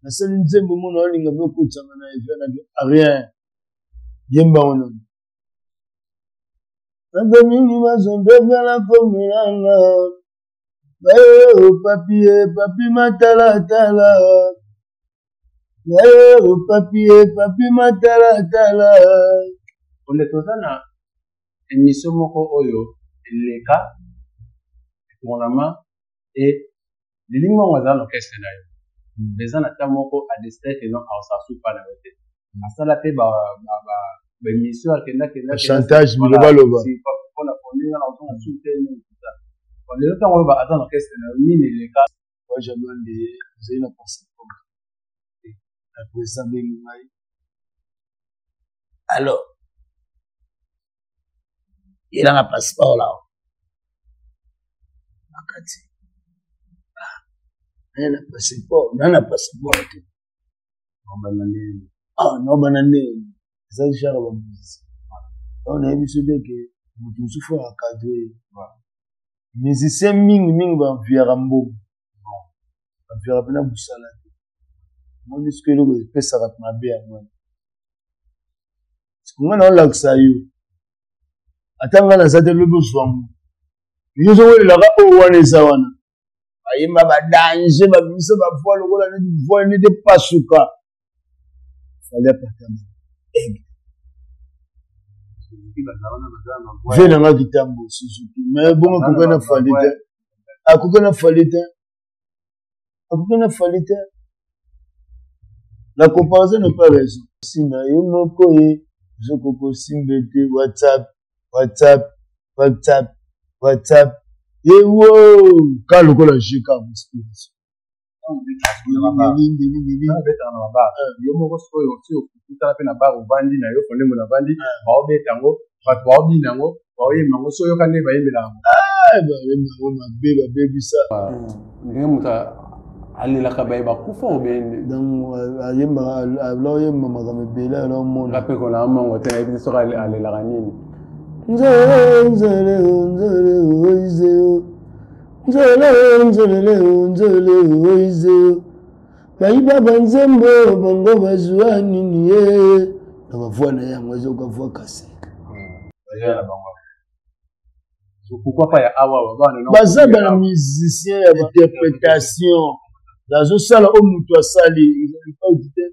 Nasali nzembo mona olinga mpe okotanga na event na rien. Yemba ngo nani. Bato mingi bazombebela komelanga bayo papi e papi matalatala bayo papi e papi matalatala. Onde toza na émission moko oyo eleka tournama e Lili Ngongo aza na orchestre na yo, eza na temps moko a décider que non, aosala supa na yo te. Asala pe ba ba ba ba émission, akenda kenda chantage, biloba loba mpona koninga na kozonga su te nini tout ça. Bon, lelo ntango oyo aza na orchestre na yo, nini eleka? Wajalwande ezali na passeport na président abengi ngai, alors yelanga passeport lao nakati naye na passeport, na na passeport te. Ah, naobana ndenge eza genre ba musicien oyo nayebi so te ke moto mosusu akadre musicien mingi mingi baviaka mbongo, baviaka mpena mosala te. Omoni soki eloko epesaka mabe yango wana, nga naolakisa yo ata nga naza te, lobi ozwa ngo yo ozowelelaka oyo wana eza wana. Bayemba badanger, babimisa bavoi lokola neti voi neti epasuka. Fally apatama aigle ve na nga kitambo Suzuki, mais bongo akoki na Fally te, akoki na Fally te, akoki na Fally te. La comparaison n'est pas raison. Si na yo moko ye ozokoka osimbe te, WhatsApp, WhatsApp, WhatsApp, WhatsApp ewo ka lokola jeka inspiration. Betaka na babar yo moko sikoyo, osi okutana mpe na bar, ovandi na yo fondembo na vandi, baobeta yango, bato baobina yango, baoyemba yango. So oyoka nde bayembela yango. Bayemba yango mabe, babebisa. Ndenge moto alelaka baye bakufa obende. Donc ayembaka, aloyemba makambo ebele, alomona. Nga mpe kona mongo te, nayebi te soki alelaka nini. Nzele nzele nzele oizeo, nzele nzelele nzele oizeo, bayiba banzembo bango bazwa nini ye na bavoi na yango ezoka voi kase. Pourquoi pas ya awa bana? Baza bana musicien ya interprétation, bazosala oyo moto asali te.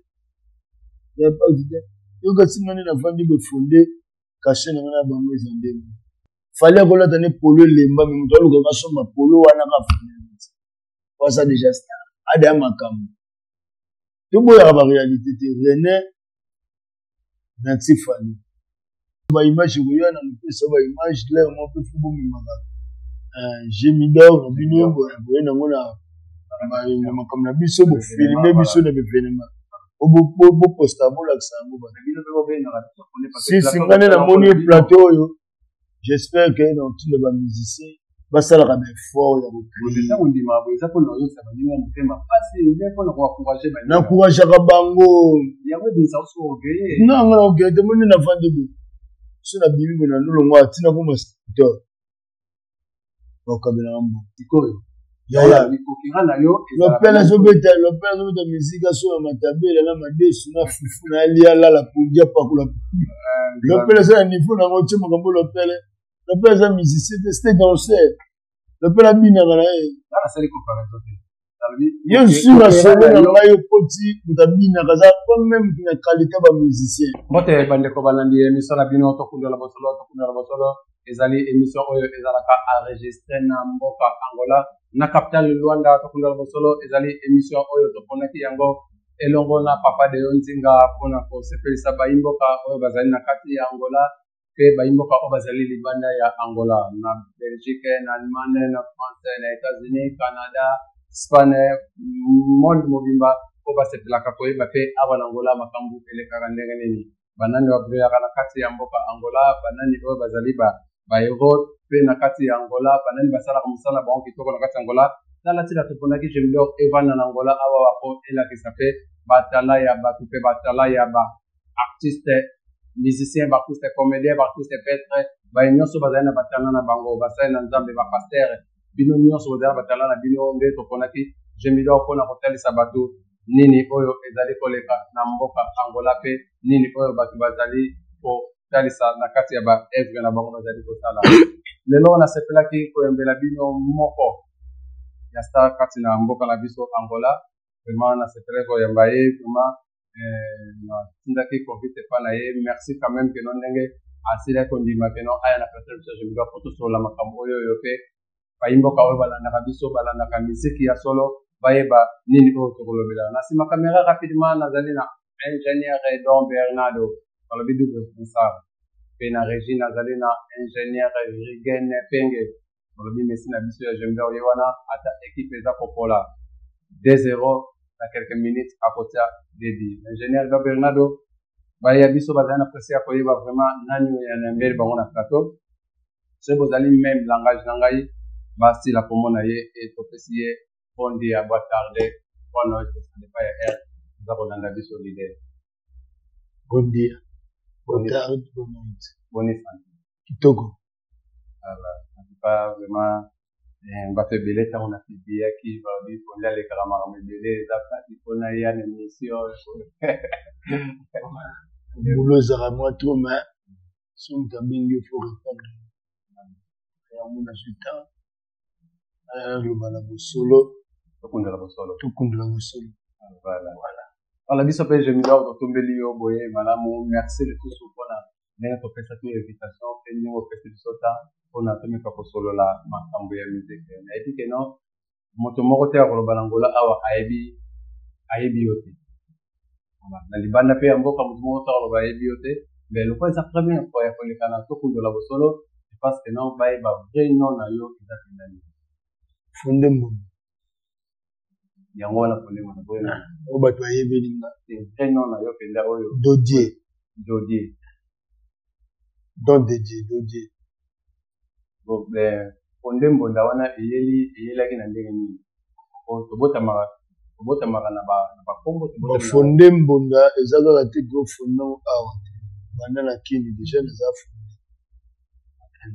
Yoka nsinga nde navandi bofonde kashe na ngai na bango eza ndenge Fally akolata ne polo elemba, me moto alukaka asomba polo wana ka fonde po aza déjà star ada ya makambo. Toboyaka baréalité te. René Nancy Fally, baimage ekoya na mopesa baimage lere moko mpe fo bomemaka Gemidor na bino boye nango na makambo na biso, bofilme biso na baevenema, boposta, bolakisa yango. Sisi nga nde namoni plateau oyo, j'espère que na otinda bamusicien basalaka baeffort ya konaencourageaka bango. Nanga na orgueil te, moni navandi boye, so nabimi boye na ndolongo atina koma sculpteur, bakabelaka mbo yaya. Lopele azobeta, lopele azobeta misika so ya matabela na madesu na fufu na alia lala pongi apakola. Lopele aza na niveau nango tie makambo. Lopele, lopele aza musicien te, c'était danser. Lopele abinaka na ye. Yo nsima solo na ngai okoti moto abinaka aza pas même na qualité ba musicien. Mbote bandeko balandi émission na bino Tokundola Bosolo. Tokundola Bosolo ezali émission oyo ezalaka enregistré na mboka Angola, na capitale Luanda. Tokundola Bosolo ezali émission oyo toponaki yango elongo na papa Deyo Nzinga mpona kosepelisa bayimboka oyo bazali na kati ya Angola mpe bayimboka oyo bazali libanda ya Angola, na Belgique, na Allemagne, na France, na États-Unis, Canada, Espagne, monde mobimba, oyo basepelaka koyeba mpe awa na Angola makambo elekaka ndenge nini, banani babrillaka na kati ya mboka Angola, banani oyo bazali ba bahéros mpe na kati ya Angola, banani basalaka mosala bango kitoko na kati ya Angola. Tala ntina toponaki Gemidor evanda na Angola awa po elakisa mpe batala ya bato mpe batala ya ba artiste musicien, baartiste comédien, baartiste peintre, baye nyonso bazali na batala na bango, basali na Nzambe, bapasteur, bino nyonso bozali na batala na bino. Nde toponaki Gemidor mpona kotalisa bato. nini oyo ezali koleka na mboka Angola mpe nini oyo bato bazali kotalisa na kati ya ba œuvre na bango bazali kosala. Lelo nasepelaki koyambela bino moko ya star kati na mboka na biso Angola. Vraiment nasepelaki koyamba ye vraiment natindaki convite epa na ye. Merci quand même keno ndenge asilaki kondima keno aya na plateau biso Jemidor mpo tosolola makambo oyo oyo mpe bayimboka oyo balandaka biso balandaka miziki ya solo bayeba nini oyo tokolobela. Na nsima kamera rapidement nazali na ingénieur Don Bernardo balobi double responsable, mpe na régie nazali na ingénieur Rigen Penge balobi mesi na biso ya Jemidor ye wana ata équipe eza kopola 2-0 na quelques minutes akotia débit. Ingénieur Don Bernardo baya biso bazali na presse ya koyeba vraiment nani oyo ya nambeli bango na plateau. Soki bozali même langage na ngai basila komona ye e topesi ye bon dia boa tarde boa noite ça dépend ya heure oza kolanda biso leader. Bon dia, boa tarde, boa noite. Boni santé? Kitoko. Voilà, en tout cas vraiment bato ebele ntango na publiaki balobi Fonde alekaka makambo ebele eza mpasi mpona ye na émission. Boulot ezalaka mwa trop, mais soki moto abengi yo faut répondre. Yango nazwi temps naloba na bosolo, tokundela bosolo, tokundela bosolo. Voilà, voilà, biso mpe Jemidor totombeli yo boye malamu. Merci lisusu mpona ndenge topesaki yo invitation mpe ndenge opesi biso ta mpona tomeka kosolola makambo ya musique. Nayebi keno moto moko te akoloba na Angola awa ayebi yo te, na libanda mpe ya mboka moto moko te akoloba ayebi yo te. Mais lokola eza première fois ya koleka na tokundola bosolo, parce que non bayeba vrai nom na yo eza mpenza nini? Fonde Mbonda. Yango wana Fonde Mbonda boye oyo bato bayebeli nga. Vrai nom na yo mpenza oyo? Dodier. Dodier. Don de Dieu, Dodier. Bon, ben, Fonde Mbonda wana eyelaki na ndenge nini? Tobotamaka na bakombo. Fonde Mbonda eza kaka te ko fonde awa te, banda na Kini deja naza fonde,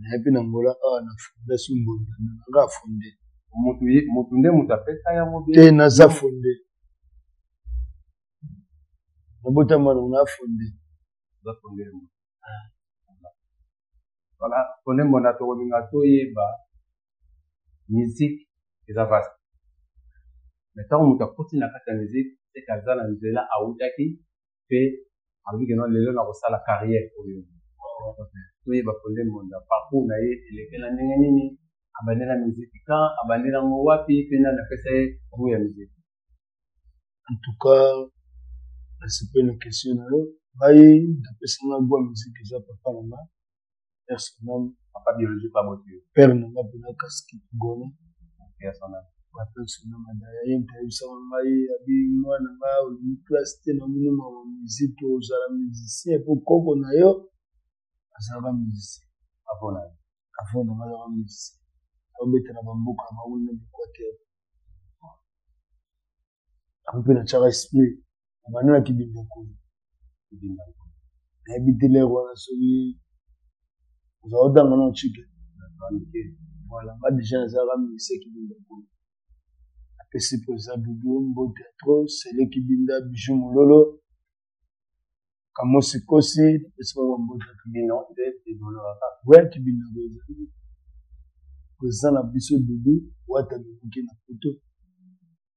nayebi na Angola awa na fonde su Mbonda nanga fonde. Motu nde moto apesa yango? Te, naza fonde, nabotama na fonde. Fonde. Voilà, Fonde Mbonda, tokolinga toyeba, musique eza vaste, mais ntango moto akoti na kati ya musique seke aza na nzela awutaki mpe alobi keno lelo na kosala carrière oyo. Toyeba Fonde Mbonda parcours na ye elekela ndenge nini, abandela musique quand, abandela yango wapi, mpe nani apesa ye goût ya musique? En tout cas nasepeli na question na yo. Ngai napesanga goût ya musique eza papa na nga, père son âme. Papa biologique aboti yo? Père na nga mpena Kaski Gona, père son âme. Adaya ye moto ayebisaka ngai abi mwana nga olingi classe te, namoni mawa musique, ozala musicien po koko na yo azalaka musicien. Avant na yo? Avant na nga azalaka musicien, aobeta na bamboka na bango na Équateur. Yango mpe natiaka esprit na banda na Kibinda Nkolo. Nayebi te lere wana soki ozala otanga na ochike. Voilà, nga déjà nazalaka musicien Kibinda Nkolo. Napesi président Dudu mbote ya trop, Sele Kibinda, Bijou Mololo, Kamosi Kosi, napesi bango mbote. Ouais, Kibinda ezali président na biso Dudu Wata Mimoki na poto,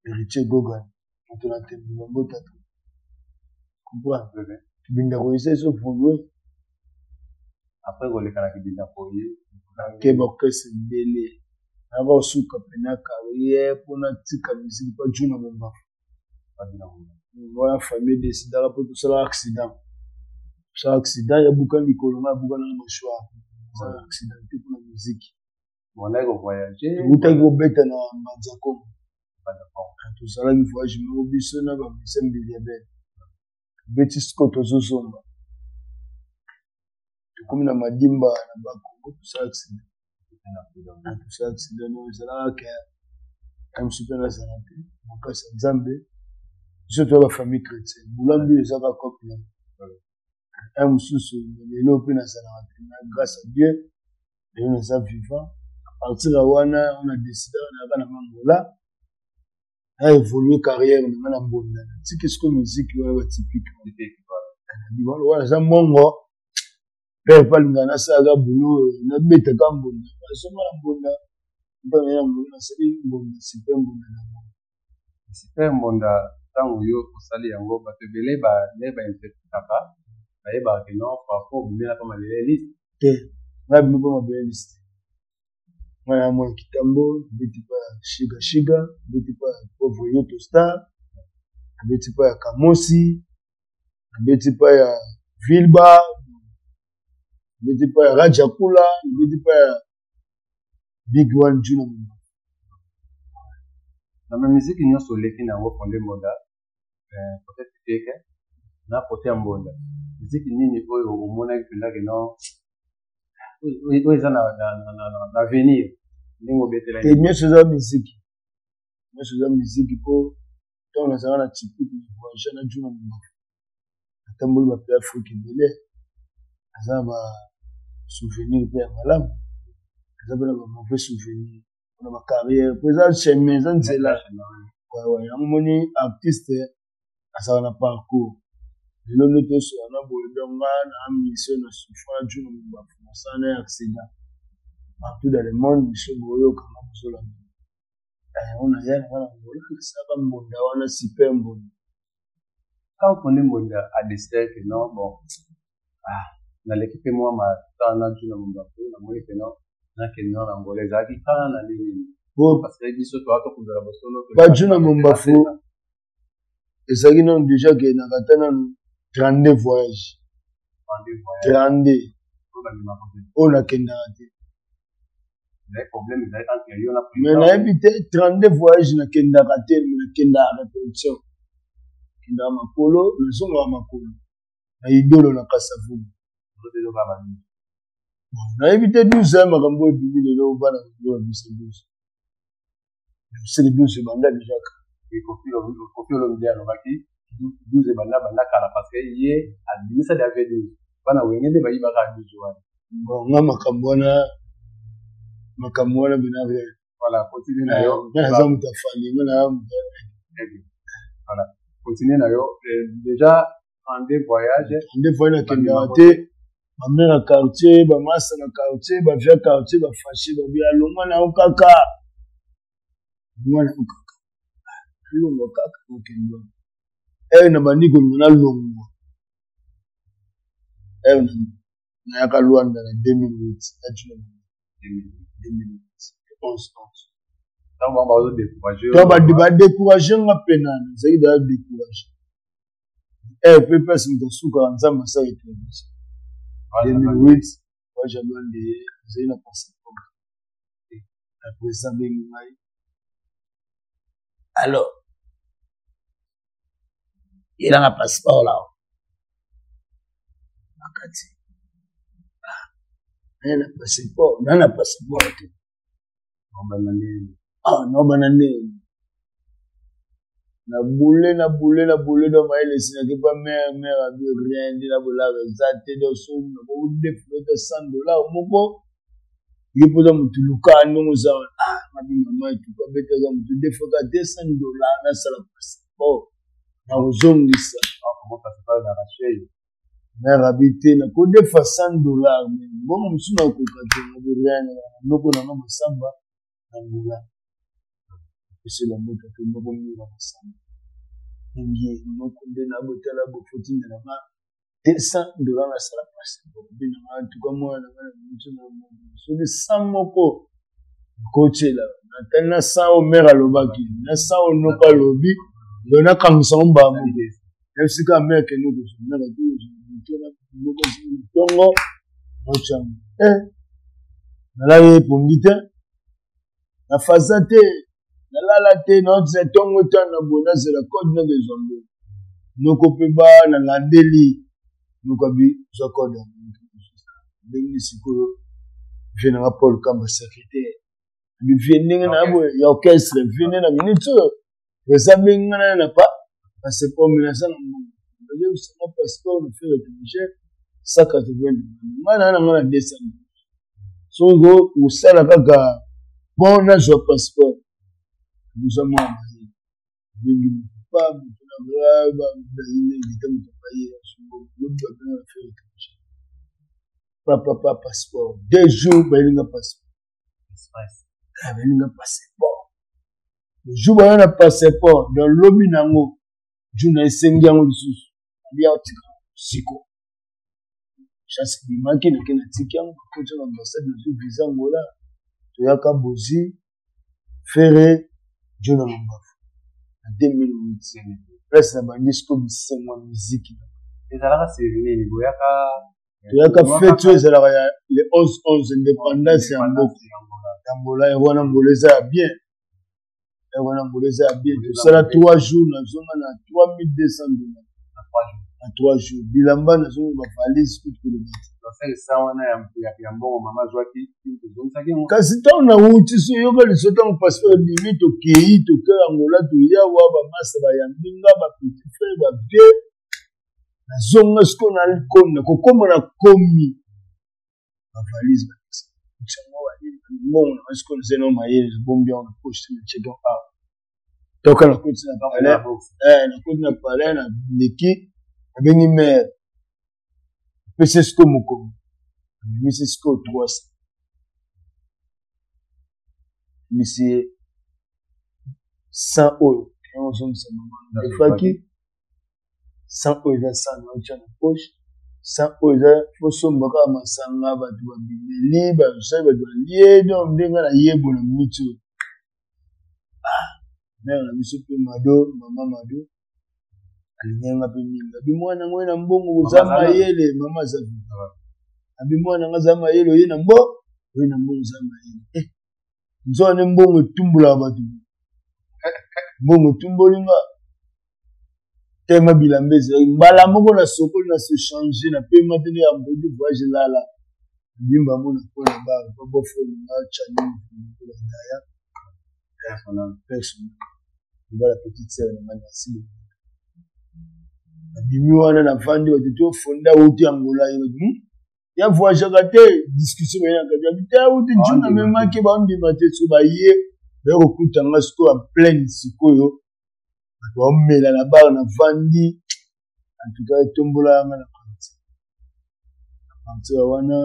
Héritier Gogan, moto na tembe, bambote ya trop. Comprendre, Kibinda koyesa ezo évolue. Après koleka na Kibinda koye? Ke baorchestre ebele nayaka kosuka pena carrière mpona tika musique mpa Juna Bombafu wana. Famille décidaka mpo tosala accident, tosala accident ya buka likolo, nga abuka nanga mâchoire, osala accident te mpona musique. Bondaki kovoyage? Toutaki kobeta na Mbanza Congo, tozalaki voyage moko biso na bamusicien mbili ya bene, tobeti siko tozozonga, tokomi na Madimba na Bakongo, tosala accident, tosala accident. No ezalaka ke ya mosu mpe nazala te makasi ya Nzambe. Biso toya bafamille chrétien, bulambi ezaka cope yango un mosusu. Lelo mpe nazalaka te na grâce à Dieu lelo naza vivant. À partir ya wana on a décidé nayaka na Angola. Na évoluer carrière na nga na mbonda, natiki siko musique wana ba typique wana. Wana eza mbongo père mpe alingaka nasalaka boulot, nabetaka mbonda, nazonga na mbonda mpe na mbonda, nasali mbonda super mbonda na mbonda. Super mbonda, ntango yo osali yango, bato ebele nde bainterpretaka, bayebaka ke non, parfois obimela mpa mabele liste. Te, ngai abimi mpa mabele liste. Ngai na mwana kitambo, nabeti mpa ya shiga shiga, nabeti mpa ya pauvre yoto star, nabeti mpa ya kamosi, nabeti mpa ya vilba, nabeti mpa ya rajakula, nabeti mpa ya big one juna. Na bamiziki nyonso oleki na yango, Fonde Mbonda, peut-être teke na kote ya mbonda, miziki nini oyo omonaki mpenza ke non, oyo eza na avenir, ndenge obetela? Te, nyonso eza miziki, nyonso eza miziki, mpo ntango nazalaka na typique na voyage na juna mobafo, natamboli bape Afrique ebele, naza na ba souvenir mpe ya malamu, naza mpe na ba mauvais souvenir mpona ba carrière, mpo eza chemin, eza nzela. Yango moni artiste azalaka na parcours. Lelo nde tosola na boye, donc nga na mission na souffra na juna mobafu, nasala na accident partout dans le monde, biso boyokanga bozolanda yango. Naya nanga na Ngola, nasalaka mbonda wana super mbonda. Quand Fonde Mbonda a décidé que non, bon, ah, naleki mpe mwa matana na juna mombafu, namoni ke non, nakende na Angola, ezalaki kaka na ndenge nini? Parce que biso toa tokundela bosolo. Bajuna mombafu ezalaki nanu déjà ke nakata nanu 32 voyage, 32 oyo nakendaka te. Mais nayebi te, 32 voyage nakendaka te, mais nakendaka répétition, nakendaka makolo, nazongaka makolo na idolo na Kasavubu. Nayebi te, 12 ya makambo oyo ebimi lelo, bana bango babisa 12, seke 12 ebanda déjà. Kofi Olomide alobaki 12 ebanda banda kala, parce que ye abimisa de ave 12, bana Wenge nde bayibaka 12 wana. Bon, nga makambo wana bena rien. Voilà, continue na yo. Nga naza moto afali, nga na moto. Voilà, continue na yo. Déjà en deux voyages. En deux voyages nakendaka te. Bamère ya quartier, bamasa na quartier, bavia quartier, bafashe babi alongwa na yo kaka, alongwa na yo kaka, alongwa kaka. Okende wana ere na bandi kolinga nalongwa, ere nayaka Lwanda na 2008, natuna 2008, 11 11. Ntango bango bazodécourage? To badécourage nga mpena, nazalaki daa décourage. Ere mpe place moto asukaka, Nzambe asala étranger. 2008 voyage ya Lwanda ye, ezali na passeport na président abengi ngai. Alors yelanga passeport lao nakati naye na passeport, na na passeport te. Ah, naobana ndenge na boule na boule na boule, do mayele esinaki pa mare mare abi rien nde na bolaka eza te. Do so nakodefilota 100 dollar moko, yo mpoza motu luka ndenge oza wana. Ah, ngabi mama etuka beta aza motu defaka 200 dollar, nasala passeport, nakozongisa. Mare abi te, nakodefa 100 dollar, mais mbongo mosusu nakoka te. Ngabi rien, noko nanga masamba na ngula apesela mboto te, moko mira masamba mingi moko nde nabotala bofotindela nga 200 dollar, nasala passeport mpe nanga. Antuka mwana nanga na miso na soki 100 moko nakotiela, natali na 100 oyo mare alobaki, na 100 oyo noko alobi, ndo nakangisa ngo mbala moko. Nayebisika mare kende kozwa, mare ake kozwa moko ntongo notyango. Nalali epongi te, nafaza te, nalala te, naotisa ntongo tana boye, nazela code nakezwa ngo. Noko mpe ba nalandeli noko abi zwa code yango ndenge sikoyo. Vie nanga Paul Kamba, secrétaire, abi vie ndenge na boye ya orchestre, vie nde na minute oyo eza bengi nga na na pa passeport, mais naza na mbongo, bazobisanga passeport na faire étranger 180. Nga na nga na 200, soki kosala kaka mpo nazwa passeport, kozwa mwana. Bengi pa moto na bainvite moto aye lobi babenga na faire étranger papa pa passeport 2 jours bayelinga passeport, bayelinga passeport le jour baya na passeport, donc lobi nango jour na esengi yango lisusu abia otika siko chance ebimaki nake natiki yango bakoti na ambassade, nazwi visa Angola. Toyaka Bozi, Ferre, Jona Lombafu na 2008, place na bandi siko bisengo ya miziki. Ezalaka seri nini boyaka? Toyaka fete oyo ezalaka ya le 11 11, indépendance ya mboka ya Angola. Yango wana Angola eza ya bien, yango wana Angola eza ya bien. Tosala 3 jours, nazonga na 3200 $ na 3 jours. Bilamba nazonga, bavalise kutu koloba te. Wana ya mbongo mama azwaki, ozongisaki yango? Kasi ntango nauti so yoka liso, ntango passeport ebimi, tokei, tokei Angola, toyawa bamasa bayambi nga, bapetit frère bavie. Nazonga sikoyo na kokóma na komi bavalise bakisa mbongo na sikoyo nzela mayele ebombi yango na poche na cheki awa. Toka nakoti na palais, nakoti na palais, na leki nabengi mare, apesi sikoyo mokongo, abimisi sikoyo 300, abimisi ye 100 oyo yango ozongisa mama efaki 100 oyo eza 100 na otya na poche, 100 oyo eza fosomba kaka masanga, bato babimeli, basali, bato balie. Donc ndenge nayebola miti oyo, mare na biso mpe Mado, mama Mado alinganga mpe mingi. Abi mwana ngo ye na mbongo, koza mayele. Mama aza, abi mwana ngo aza mayele, oye na mbo oye na mbongo, oza mayele. Nzoka nde mbongo etumbulaka bato, mbongo etumboli nga tema. Bilamba ezalaki mbala moko na sokoli, na se change, na pema te nde ya mbodi voyage lala bimba mo na pona bar pa bofrere nga chani daya personne obala petite sœur na nga. Merci. Nabimi wana, navandi, bato tofonda wuti Angola, ye bato ya voyageaka te, discussion bayelaka te, te wuti Juna amemaki, baondima te. So baye baye kokuta nga sikoyo en pleine, sikoyo bato baomela na bar, navandi. En tout cas etombola yanga na partir, na partir wana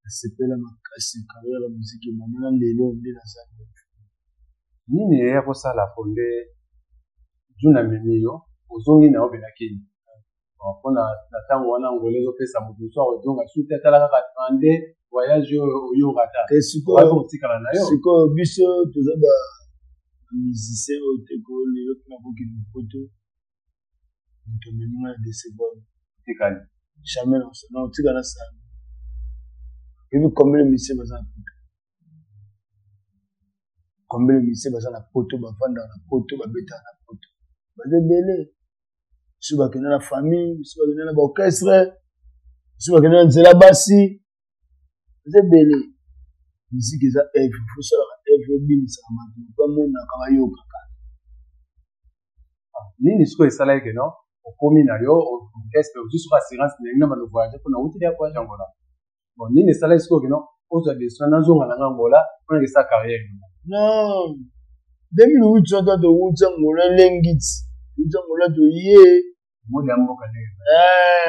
nasepela makasi. Carrière ya muziki ebanda na lelo nde naza. Nini eya kosala Fonde Juna amemi yo, ozongi na yo mpenakei mpona na ntango wana Angola ezopesa moto mosusu akozonga su te, atala kaka 32 voyage oyo oyoka ta otikala na yo. Sikoyo biso toza ba musicien oyo te ko lelo mpona kokende poto, moto amemi nga na décevoir. Tikali. Jamais na otika na sala. Oyebi combien de musicien baza na poto? Combien de musicien baza na poto, bavandaka na poto, babetaka na poto? Baza ebele. Biso bakenda na famille, biso bakenda na baorchestre, biso bakenda na nzela basi, baza ebele. Musique eza œuvre, fosalaka œuvre, obimisaka bato bamonaka, bayokaka. Nini sikoyo esalaki ke no okomi na yo orchestre, ozwi soko assurance ndenge na bano voyage mpona wuti ya voyage Angola? Bon, nini esalaki sikoyo ke no ozwa décision nazonga na nga Angola mpona kesa carrière? Non, 2008 wana towuti Angola, elengiti wuti Angola, toye mode ya mboka ndenge.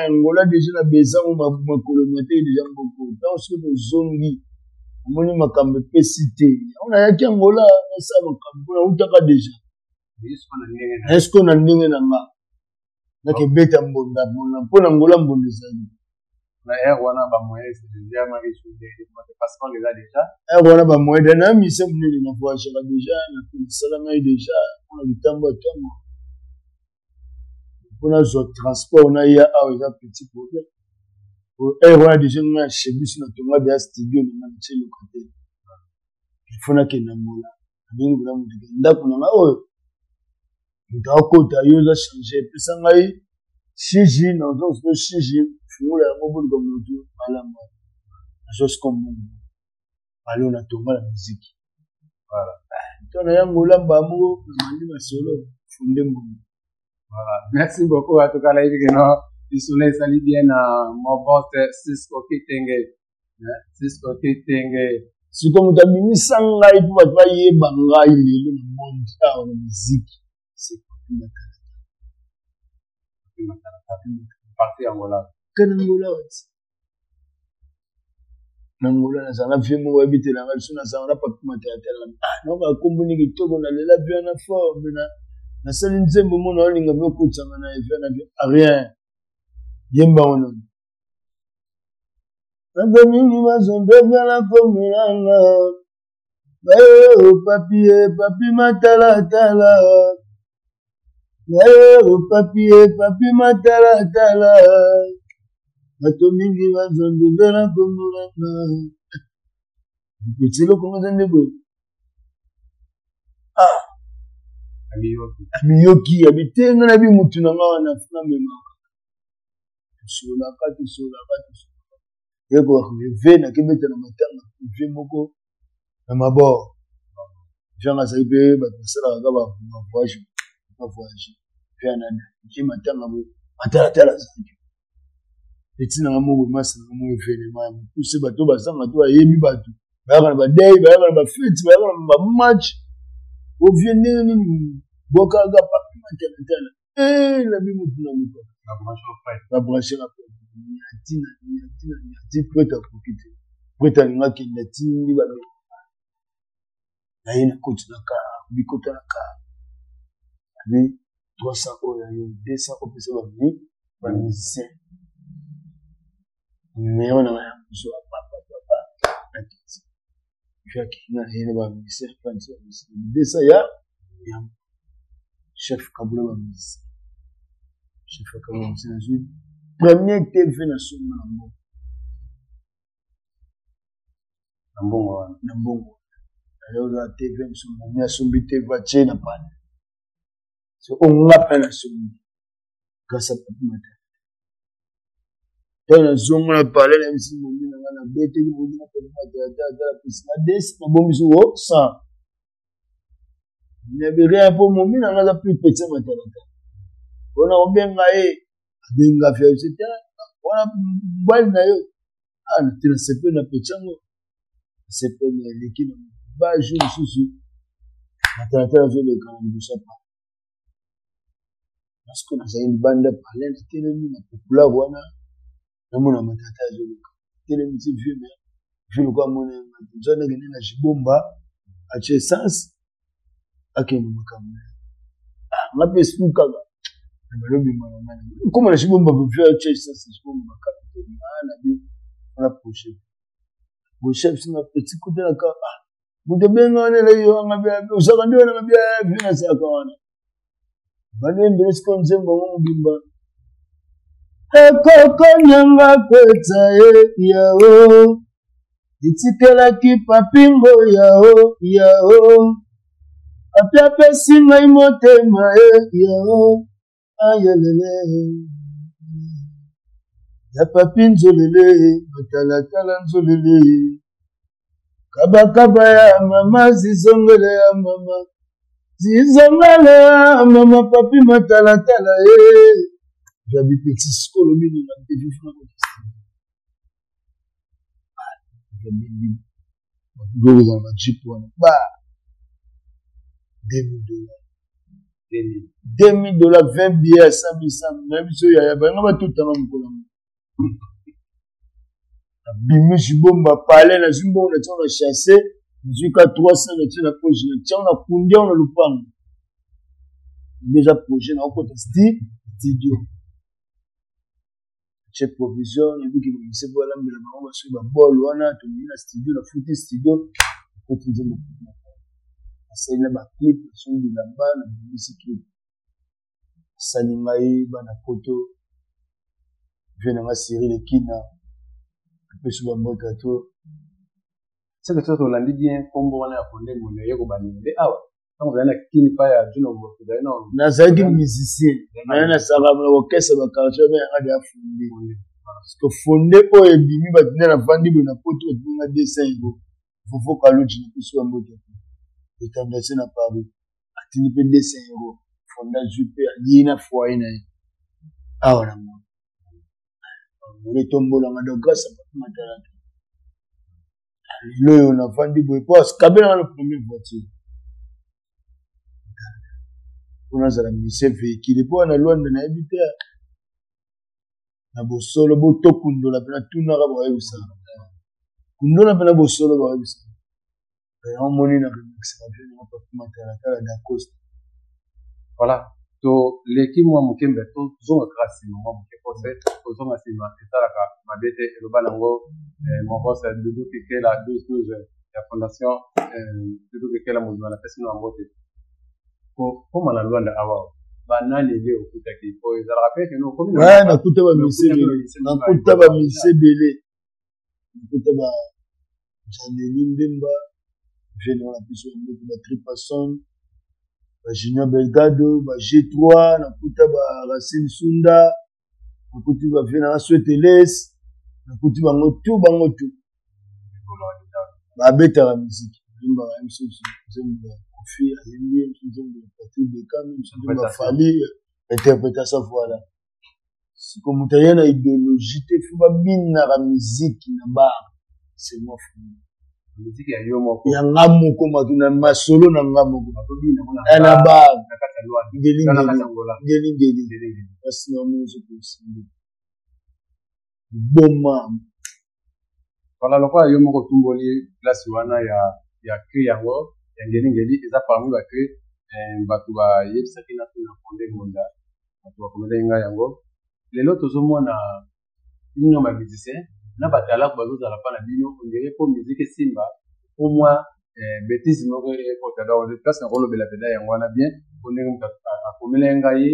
Angola déjà na bezango makolo te déjà mboko. Ntango soki tozongi, namoni makambo epesi te. Yango nayaki Angola, nasala makambo mpona wutaka déjà esko na ndenge na nga nakebeta mbonda mbonda mpona Angola, mbonda ezali. Na heure wana bamoyen passeport eza déjà? Heure wana bamoyen na mise monene na voyageaka déjà, nasalamai déjà mpona litambo ya ntango mpona zwa transport na ya awa eza petit problème. Heure wana déjà nga na chez biso na tonga deya studio na nga, natie locataire, il faut nakende Angola. Nabengi mpena moto ndako na ngai oyo moto akota, yo oza change, epesa ngai shiji nazo shiji, fungola yango, boluka motu malamu, nazwa siko mbongo alo natonga na miziki. To na yango olamba moko namandi masolo Fonde mbongo. Voilà. Merci beaucoup. En tout cas, là, il lisolo ezali bien na mon boss Cisco Kitenge. Cisco Kitenge. Sikoyo moto abimisa ngai mpo bato bayeba ngai lelo na monde awa na miziki, c'est Papi Matalatala. Parti Angola. Kana Angola wati. Na Angola nazala na vie moko yebitela ngai biso nazala na Papi Matalatala. Ah, nayoka kombo ni kitoko nalela bien na fort mais na nasali nzembo mona olinga mpe okotanga na evia na bien. Ah, rien. Yemba wana. Bato mingi bazombengala komelanga bayo papi e papi matalatala bayo papi e papi matalatala bato mingi bazombengala komelanga mpeti eloko ngo eza nde boye ah amiyoki abitenga na bi mutu na nga wana funa memaka tosololaka tosololaka tosololaka ye koreve nakebeta na matanga vie moko na mabor vianga azali mpe bato basalaka kaka bavoyage bavoyage mpe anada ye matanga boye matalatala azalaki eti nanga moko masi nanga moko evenema ya mokuse bato bazanga to bayebi bato bayaka na badei bayaka na bafeti bayaka na bamatch ovie ndenge nini bwakaka papi matalatala Eh, nabi mutu na luka. Ba branche na nyati na nyati na nyati prêtre akoki te. Prêtre alinga akende atindi ba na ye na koti na car, bikota na car. Abi 300 oyo ya yo, 200 opesa ba mi ba musicien. Numero na ya kozwa papa papa nakiti. Puis akende na ye na ba musicien, afandisi ba musicien. 200 ya ya chef kabula ba musicien. Chef kabula ba musicien nazwi premier TV na somba na mbongo. Na mbongo wana. Na mbongo wana. Nayoza TV mosusu momi asombi TV atie na pane. So onga pe na sombi. Grâce à Papi Matata. Ntango nazonga na palais na yebisi momi na ngai nabeteki momi na Papi Matata ata napesi na des nabombisi o 100 nabi rien mpo momi na ngai aza plus petit Matalata mpona kobenga ye abenga fiance te wana mobali na yo ah te nasepeli na petit yango nasepeli na eleki na ba jour mosusu Matalatala azoleka na liboso ya palais parce que nazali libanda palais natelemi na populaire wana namona Matata azoleka telemi ti vieux mais vieux lokola amona nzwa nakende na jibomba atie essence akende makambo na ye ah, nga mpe esprit kaka na balobima na ngai koma na jibomba vieux atie essence na jibomba bakala te nga na bi wana projet projet biso na petit kuta na ka ah moto abenga wana elai yo anga ozalaka nde wana nga bia vieux nazalaka wana balembele sikoyo nzembo yango mobimba ekoko nyanga kweta ye yao etikelaki papingo yao yao papi apesi ngai motema ye yao ayelele ya papi nzolele matalatala nzolele kabakaba ya mama zizongele ya mama zizongele ya mama papi matalatala ye jabi petit sikolo bino na mpe fifuna biloko ezala na jeep wana ba 2000 dollars 2000 dollars 20 billets ya 100 100 na biso yaya balinga batutanga mokolo yango nabimisi bomba palais nazwi mbongo na tiango na chasse nazwi ka 300 na tie na poche na tiango na kundi yango na lupango deja projet na okota studio tie provision nabiki bamise po alambela bango basoki babol wana tomemi na studio na futi studio okoti nzembo nasali na baclip nasombi bilamba nabimisi clip asali ngai bana poto vie na nga Cyril Ekina apesi bambote to seke soki tolandi bien nkombo wana ya fonde mono eye kobandela nde awa ntango ozali na kini pa ya juno ozali na nazalaki musicien naye nasalaka na orchestre ba quartier na yanga deya fonde parce que fonde oyo ebimi bato nde navandi boye na poto bato nga 200 euro fofo kaluji na biso ya mbote etandase na Paris atindi mpe 200 euro fonda azwi mpe alie na foyer na ye awa na mona mona etombolanga donc grâce à Papi Matalata. Lelo oyo navandi boye po kabela na première voiture mpo nazala musicien véhicule mpo wana Luanda nayebi te na bosolo botokundola mpe natunaka bayebisaka kundola mpe na bosolo bayebisaka yango moni na remerciaka mpe na papi matalatala dacosta. Voilà, toleki mwa moke mbe tozonga kaka nsima mwa moke po se kozonga nsima esalaka mabe te. Eloba nango mon boss Dudu Kekela 12 12 ya fondation Dudu Kekela mobima, napesi no yango te. Kokóma na Lwanda awa, banani nde okutaki? Po ezalaka mpe keno okomi na nakuta bamise ebele, nakuta bamise ebele, nakuta ba Janeli Mbemba, jeune wana biso ya mbote, ba Tripason, ba Junior Belgado, ba G3, nakuta ba Racine Sunda, nakuti ba vie nanga Sweteles, nakuti bango tu, bango tu babetaka miziki, bayembaka. Ye mosusu nzembo ya Kofi ayembi, ye mosusu nzembo ya Patrick Bekam, ye mosusu nzembo ya Fali, interprétation. Voilà, siko moto aye na idéologie te, fo babinaka miziki na bar, c'est moi Fumi. Miziki ya yo moko? Ya nga moko, mato na masolo na nga moko na bar, ngeli ngeli ngeli ngeli, kasi na mozo kosimbi boma. Voilà, lokola yo moko otumboli place wana ya cri yango ya ngelingeli, eza parmi bacri bato bayebisaki na tuna Fonde Ngonda, bato bakomelaki ngai yango. Lelo tozomona bino bamusicien na batalako bazozala mpa na bino, on dirait mpo musique esimba po mwa bétise moko ekota. Donc place na kolobela mpenza yango wana bien, po ndenge moto akomelaki ngai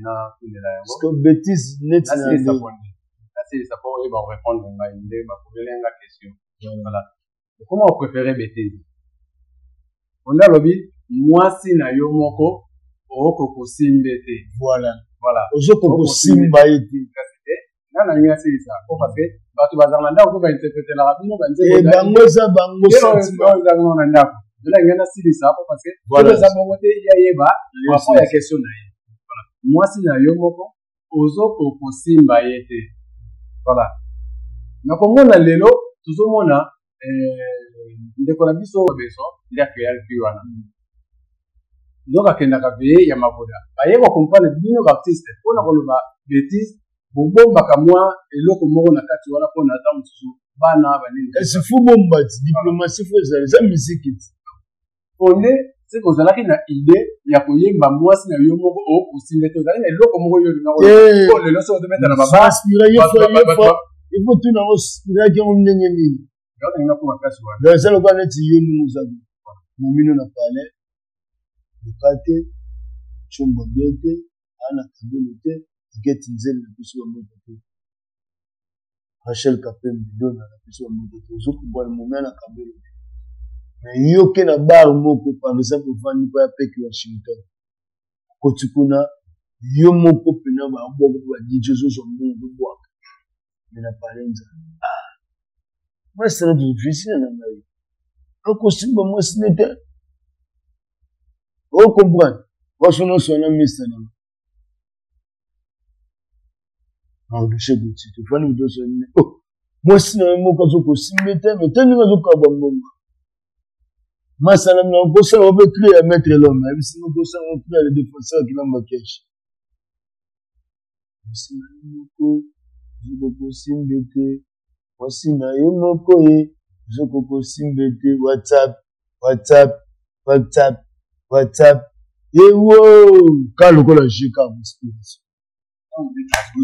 na tunela yango. Parce que bétise neti nasilisa ponde, nasilisa po oyeba korépondre ngai nde bakomelaki nga question. Voilà, comment opréféré bétise? Onde alobi mwasi na yo moko okoki kosimba te. Voilà. Voilà. Ozokoki kosimba ye te. Kasi te, nga nalingi nasilisa po parce que bato bazala na ndako mpo bainterpretelaka bino. Bango eza bango. Bango na ndako, nalingi nasilisa po parce que eza bongo te, ya yeba rapport ya question na ye. Mwasi na yo moko ozokoki kosimba ye te. Voilà, nakomona lelo tozomona ndeko na biso beso nde akeyaki wana, donc akendaka veye ya maboda, baye kocomprendre bino baartiste mpona koloba bétise, bobombaka mwa eloko moko na kati wana mpona ata mosusu bana banini. Kasi fu bomba ti diplomatie fo ezala, eza musique ti. Fonde seke ozalaki na idée ya koyemba mwasi na yo moko okosimba te, ozalaki na eloko moko yo olinga lelo soki ozobeta na baba. Ifo tuna ospiraki yango ndenge nini? Donc eza lokola neti yo ndenge ozali momino na palais, luka te, comba bien te, aa na kabelo te, geti nzele na biso bamboto te, Rachel Kapembe Dona na biso bamboto te, ozokobwana momia na kabelo te. Mais yo ke na bar moko par exemple, ofandi mpo ya peke Washington, okoti kuna yo moko mpena babwaka mpo badj, ozozwa mbongo kobwaka, me na pale nzala, ah, mwasi na difficile na ngai, akosimba mwasi ne te, ocomprendre? Mwasi nyonso wana mista na Mardoche Goti, tofandi moto nyonso, oh, mwasi na ye moko azokosimba te, me te ndenge azokaba mbongo masala na kosala mpe cri ya maître l'homme ayebisi ngo kosala ngo cri ya le défenseur Kilamba Kesh, mwasi na yo moko ozokokosimba te, mwasi na yo moko ye ozokokosimba te, WhatsApp, WhatsApp, WhatsApp, WhatsApp, ewo ka lokola jeka inspiration. Obetaka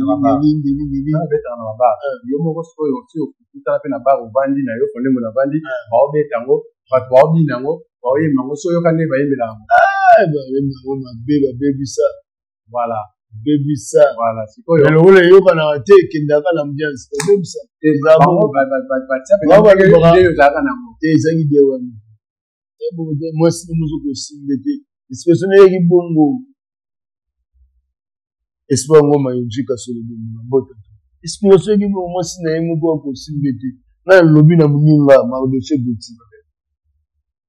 na babar yo moko, sikoyo osi okutana mpe na bar, ovandi na yo Fonde na vandi, baobeta yango, bato baobina yango, baoyemba yango, so oyoka nde bayembela yango. Bayemba yango mabe, babebisa. Voilà. Bebisa. Voilà, sikoyo lokola eyokanaka te, ekendaka na ambiance, babebisa. Ozalaka nango. Te, ezalaki de wana mwasi no mozo kosimbe te, expression eyeki bongo, espoir ngoma yonjika solo mboto, inspiration eyeki bongo, mwasi na ye moko akosimbe te. Ngai nalobi na moninga Mardoche Goti,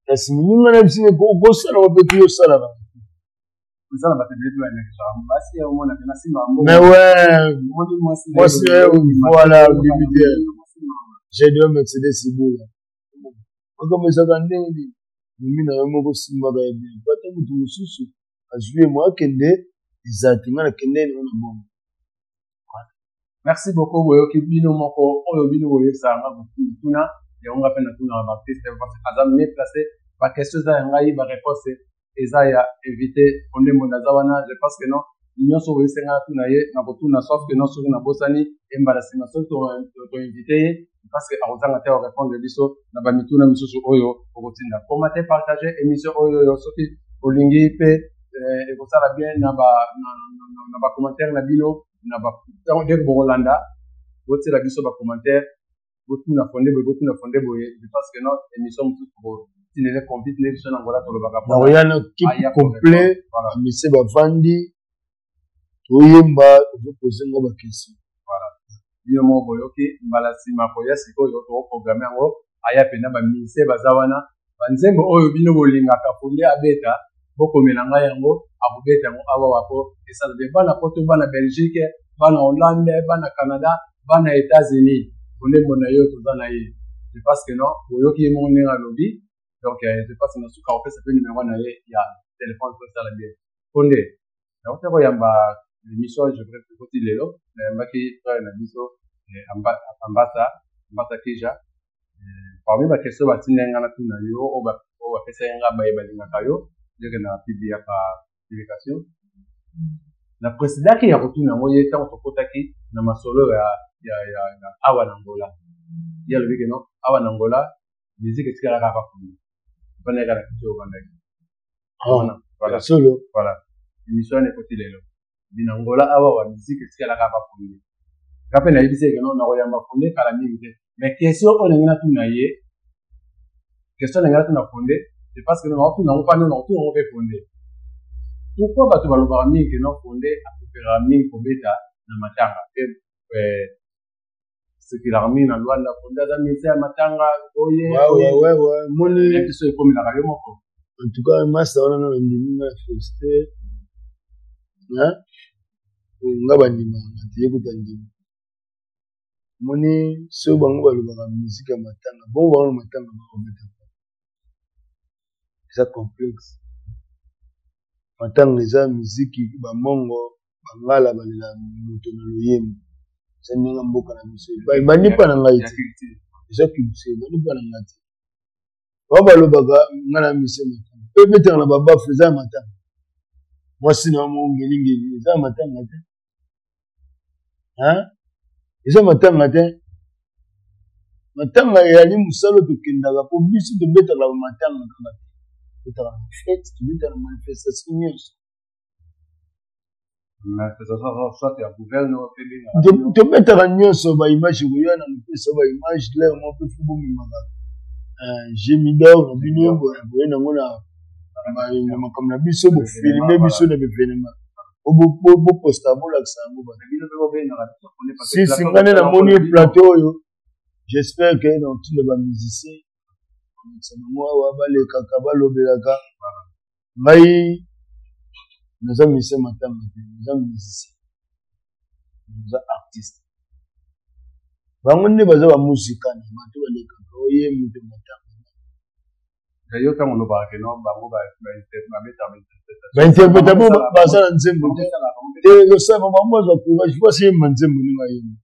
kasi moninga na biso okosalaka mpe ti osalaka. Eza na bato ebele balekisaka basi ya omona pe nasimba. Mais ouais, mwasi, voilà, débuté Gédéon Mercedes Ibola. Makambo ezalaka ndenge nini? Momi na yo moko simbaka ye bien. Po ata moto mosusu azwi ye mwa akende eza te. Nga nakende ye na bongo. Merci beaucoup. Boyoki bino moko oyo bino boyebisaka nga kotuna yango, nga mpe natunaka baartiste parce que aza mieux placé. Baquestion eza ya ngai, baréponse eza ya invité Fonde Mbonda aza wana. Je pense que non, nyonso boyebisi nga natuna ye, nakotuna, sauf que non, soki nabosani, embala nsima soki toinvite ye, parce que akozanga te korépondre biso na bamituna misusu oyo okotinda. Koma te, partage émission oyo soki olingi, mpe ekosala bien na bacommentaire na bino. Na ntango ndenge bokolanda, botiela biso bacommentaire, botuna Fonde boye, botuna Fonde boye. Je pense que non, émission mosusu tokotindele convite nde biso na Ngola tolobaka. Nakoya na équipe complet, bamise bavandi, toyemba, ozopose nga baquestion. Voilà, bino moko boyoki. Mbala nsima koya sikoyo, tokoprogramme yango, aya mpena, bamise baza wana. Banzembo oyo bino bolingaka Fonde abeta, bokomela ngai yango, akobeta yango awa wapo esala bien. Bana Poto, bana Belgique, bana Hollande, bana Canada, bana États-Unis, Fonde Mbonda yo toza na ye. Je pense que non, boyoki ye moko ndenge alobi. Donc je pense na suka kopesa mpe numero na ye ya telefone po esala bien. Fonde, nauta koyamba émission, je ekoti lelo, nayambaki frère na biso Ambasa, Ambasa Kija. Parmi baquestion batindaki nga natuna yo, oyo bapesaki nga, baye balingaka yo ndenge na publiaka publication, na présidaki ya kotuna yango ye ntango tokotaki na masolo ya awa na Angola. Ye alobi ke non, awa na Angola musique etikala kaka kuna, mpana na kiti oyo obandaki. Voilà, solo. Voilà, émission wana ekoti lelo. Bina Angola awa wa musique etikala kaka Fonde. Nga mpe nayebisi eke non, nakoyamba Fonde kala mingi te. Mais question oyo ndenge natuna ye, question ndenge natuna Fonde, c'est parce que nakotuna yango mpani, nakotuna yango mpe Fonde: pourquoi bato balobaka mingi ke non, Fonde apréférera mingi kobeta na matanga, mpe sekelaka mingi na Lwanda, Fonde aza musicien ya matanga oye? Moni. Biso ekomelaka yo moko. En tout cas, masa wana na ndimi nga félicité nga, bandimaka te, ye kuta ndimi. Moni, soki bango balobaka musique ya matanga, bongo bango na matanga bakobeta, eza complexe. Matanga eza miziki, bamongo, bangala balela moto na loyembo. Eza ndenge mboka na biso ebandi mpa na ngai te, eza culture, ebandi mpa na ngai te. Bango balobaka nga na mission matanga, mpe ebetaka na babafu, eza ya matanga. Mwasi na yo ngelingeli, eza ya matanga te, eza matanga te. Matanga eyali mosala tokendaka, mpo biso tobetaka bamatanga kaka te, tobetaka na fête, tobetaka na manifestation nyonso. Tobetaka nyonso, baimage ekoya na mopesa baimage lere moko mpe fo bomemaka gemidor na bino boye nango na makambo na biso, bofilme biso na baévénement, boposta, bolakisa yango. Sisi nga nde namoni plateau oyo, j'espère que na otinda bamusicien kolakisa bango awa, balekaka, balobelaka ngai. Naza musicien matanga te, naza musicien, naza artiste. Bango nde baza bamusika na bato balekaka oye moto matanga. Yo ntango olobaka ke no, bango babeta. Bainterprète bo baza na nzembo te te, kosala bango bazwa courage po aseyemba nzembo ndenge ayemba.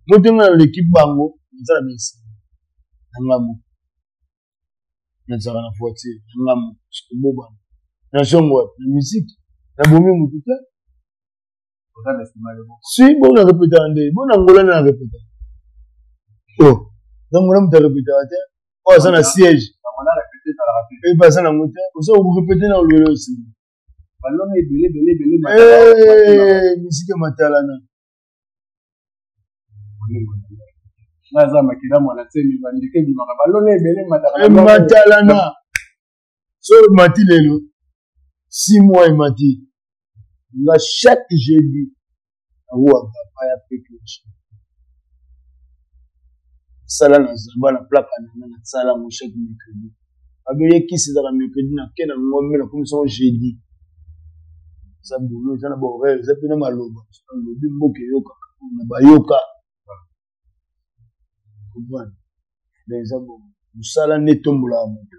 Moto nga na l'équipe, bango naza na besi na nga moko, nazalaka na voiture na nga moko, kobobana nazongo wapi na musique, nabomi motu te. Si bo na répétaka nde bo na Ngola nde na répétaka. O na Ngola moto arépétaka te, oyo aza na siège epe aza nango te, oza korépéter na olwele osi misike matalana. Naza makila mwana tsemi, bandeke ebimaka, balona ebele. Matalana so emati lelo, 6 mois emati. Nga chaque jeudi nawuaka paya peke, sala na zamba na plaka na nga, nasala yango chaque mercredi. Babeye kisi ezaka mercredi, nake na ngombe, nakomisa ngo jeudi. Eza boulot, eza na bahoraire, eza mpe na maloba. Nalobi mboka eyokaka na bayoka, comprendre? Donc eza bongo. Mosala nde etombolaka moto.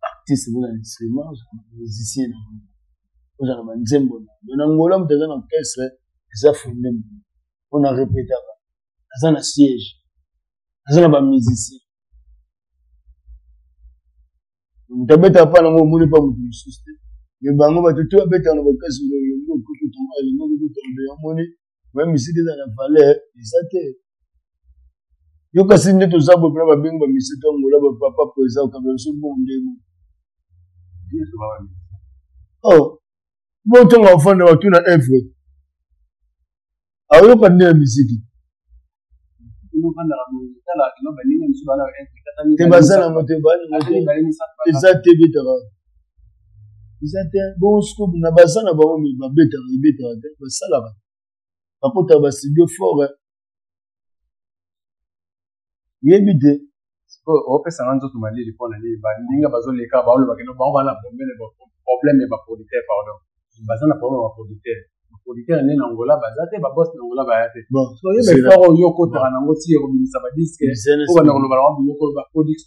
Artiste oza na instrument, oza na musicien na yango, oza na banzembo na yango. Na Angola moto aza na orchestre eza fonde mpo na repetaka, aza na siège, aza na bamusicien. Moto abetaka mpa nango omoni mpa moto mosusu te, me bango bato to babetaka na baorchestre elingi okokutama, elingi okokutama, omoni ba musique eza na valeur eza te. Yo kasi nde toza boye mpena babengi ba musique to Angola ba papa po eza okabela biso bongo ndenge. Oh, bo ntongo afanda batuna evre ayoka nde ya miziki te baza nango te eza te ebetaka eza te bongo sikoyo na baza na bango me babetaka ebetaka te basalaka bakotaka ba studio fort yebi te. Sikoyo opesa nga nzoto malili mpo na nini? Baninga bazoleka baoloba kino bango bana problème ya baproducteur, pardon, baza na problème ya baproducteur. Baproducteur nde na Angola baza te, baboss na Angola baya te. Oyeba effort oyo okotaka nango ti ekobimisa badisque oyo banda koloba nango biloko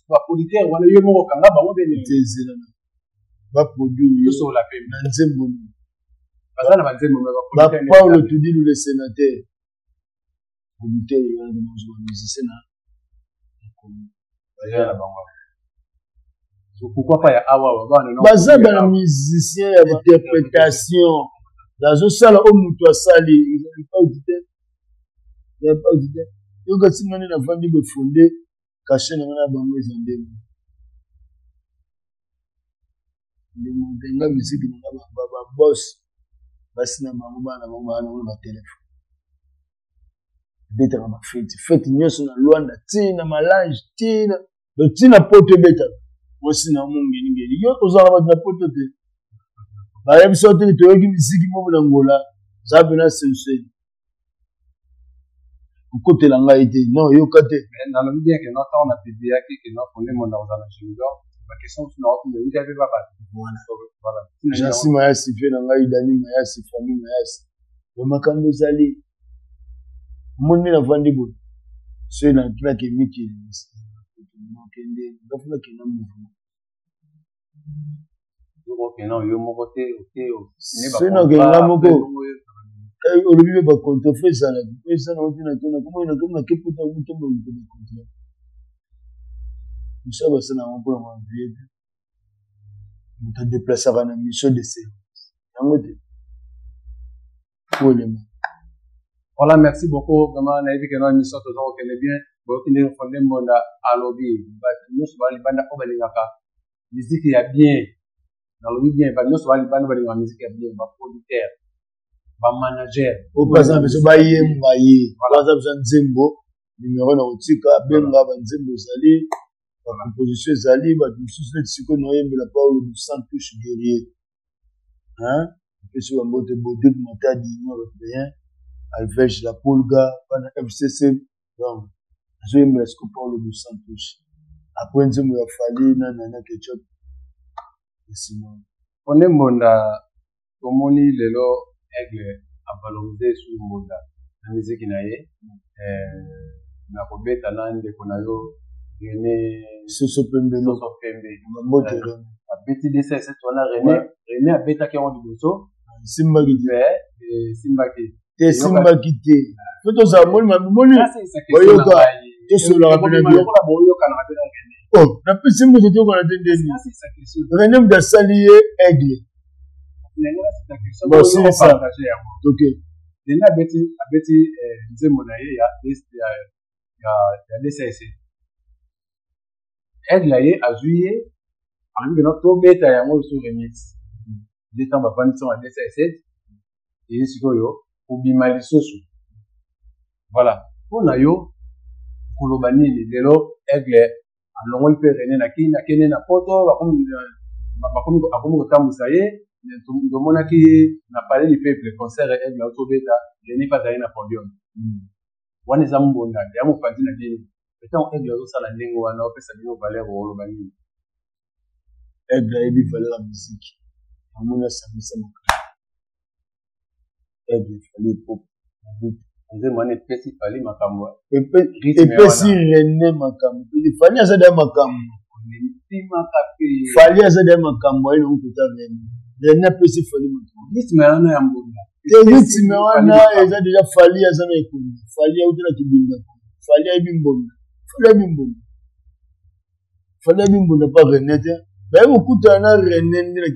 baproducteur wana yo moko okanga bango bene baproduire tosola pe na nzembo nini baza na banzembo me ba Paulo Tudilu le sénateur producteur yango nazwa musicien na baza na bango. Pourquoi pas ya awa bana? Baza bana musicien ya interprétation, nazosala oyo moto asali auditeur auditeur. Yoka ntina nde navandi bofonde cachet na ngai na bango eza ndenge ndenge nga miziki na nga babos basi na bango bana bango bana nango na batelefone ebetaka bafeti feti nyonso na Luanda ti na Malange ti na ti na Poto ebetaka mwasi na mongeningeni. Yo ozalaka bato na Poto te, bayebisa yo te toyoki miziki moko na Ngola za mpena sensei okotela ngai te non yoka te. Nalobi bien ke no ntango na publiaki ke no Fonde Monda kozala na Junior, baquestion mosusu na otuna eyuti mpe babato. Voilà, Jansi Mayasi vie na ngai, Dani Mayasi, famille Mayasi, ba makambo ezali omoni nde navandi boye soki natunaki mikili okende ngafuna kenda mouvement. Okende yo moko te. Soki nakenda moko olobi mpe bacontre fo ezala ezala otina tona komoi nakomi nakepota motomba moto bacontre mosala basala yango mpona mavie te moto adeplasaka na mission de service yango te olema. Voilà, merci beaucoup. Vraiment, nayebi ke na émission toza kokende bien. Boyoki ndenge Fonde Mbonda alobi, bato nyonso baa libanda oyo balingaka miziki ya bien, nalobi bien, bato nyonso baa libanda balingaka miziki ya bien, baproducteur, bamanager oyo baza na biso bayemba ye baza biso nzembo numero na kotika benga banzembo ezali bacomposition ezali bato mosusu neti sikoyo naoyembela Paulo dos Santos guerrier epesi bambote Boduk Matadi Union européen Alvege la Pulga bana FCC. Donc nazoyembela siko Paulo dos Santos après nzembo ya Fali na Nana Ketchup nsima. Fonde Mbonda, tomoni lelo Aigle avalorise esu Mbonda na miziki na ye na kobeta na ndeko na yo René. Soso Pembe. Soso Pembe. Mbote René. Abeti DCS wana René. René abetaki yango liboso. Esimbaki te. Esimbaki te, esimbaki te. Po tozala moni moni oyoka tosololaka pene bien. Oh, napesi mbote tokona te ndeni René moto asali ye Aigle. Bon, silisa ok. René abeti nzembo na ye ya DCS, Aigle ye azwi ye alobi kena tobeta yango lisusu remix nde ntango bavandisi yango ya DCS eye sikoyo kobima lisusu. Voilà, mpo na yo koloba nini lelo Aigle alongoli mpe René na Kini, akende na Poto, akomi kotambwisa ye? Tomonaki na Palais du Peuple concert Aigle azobeta, René mpe azali na podium wana. Eza Mbonda ya mopanzi na bino, ntango Aigle azosala ndenge wana, opesa bino valeur, oloba nini? Aigle ayebi valeur ya musique, amoni asangisa makambo. Aigle Fally Ipupa Mobutu. Nzembo wana epesi Fally makambo. Epesi René makambo. Fally aza deya makambo. Fally aza deya makambo aye nango kota René. René apesi Fally makambo. Rythme wana ya mbonda. Te rythme wana eza deja Fally aza na ekonzi. Fally auti na kibinda. Fally ayebi mbonda. Fally ayebi mbonda. Fally ayebi mbonda pa René te. Baye kokutana na René nde na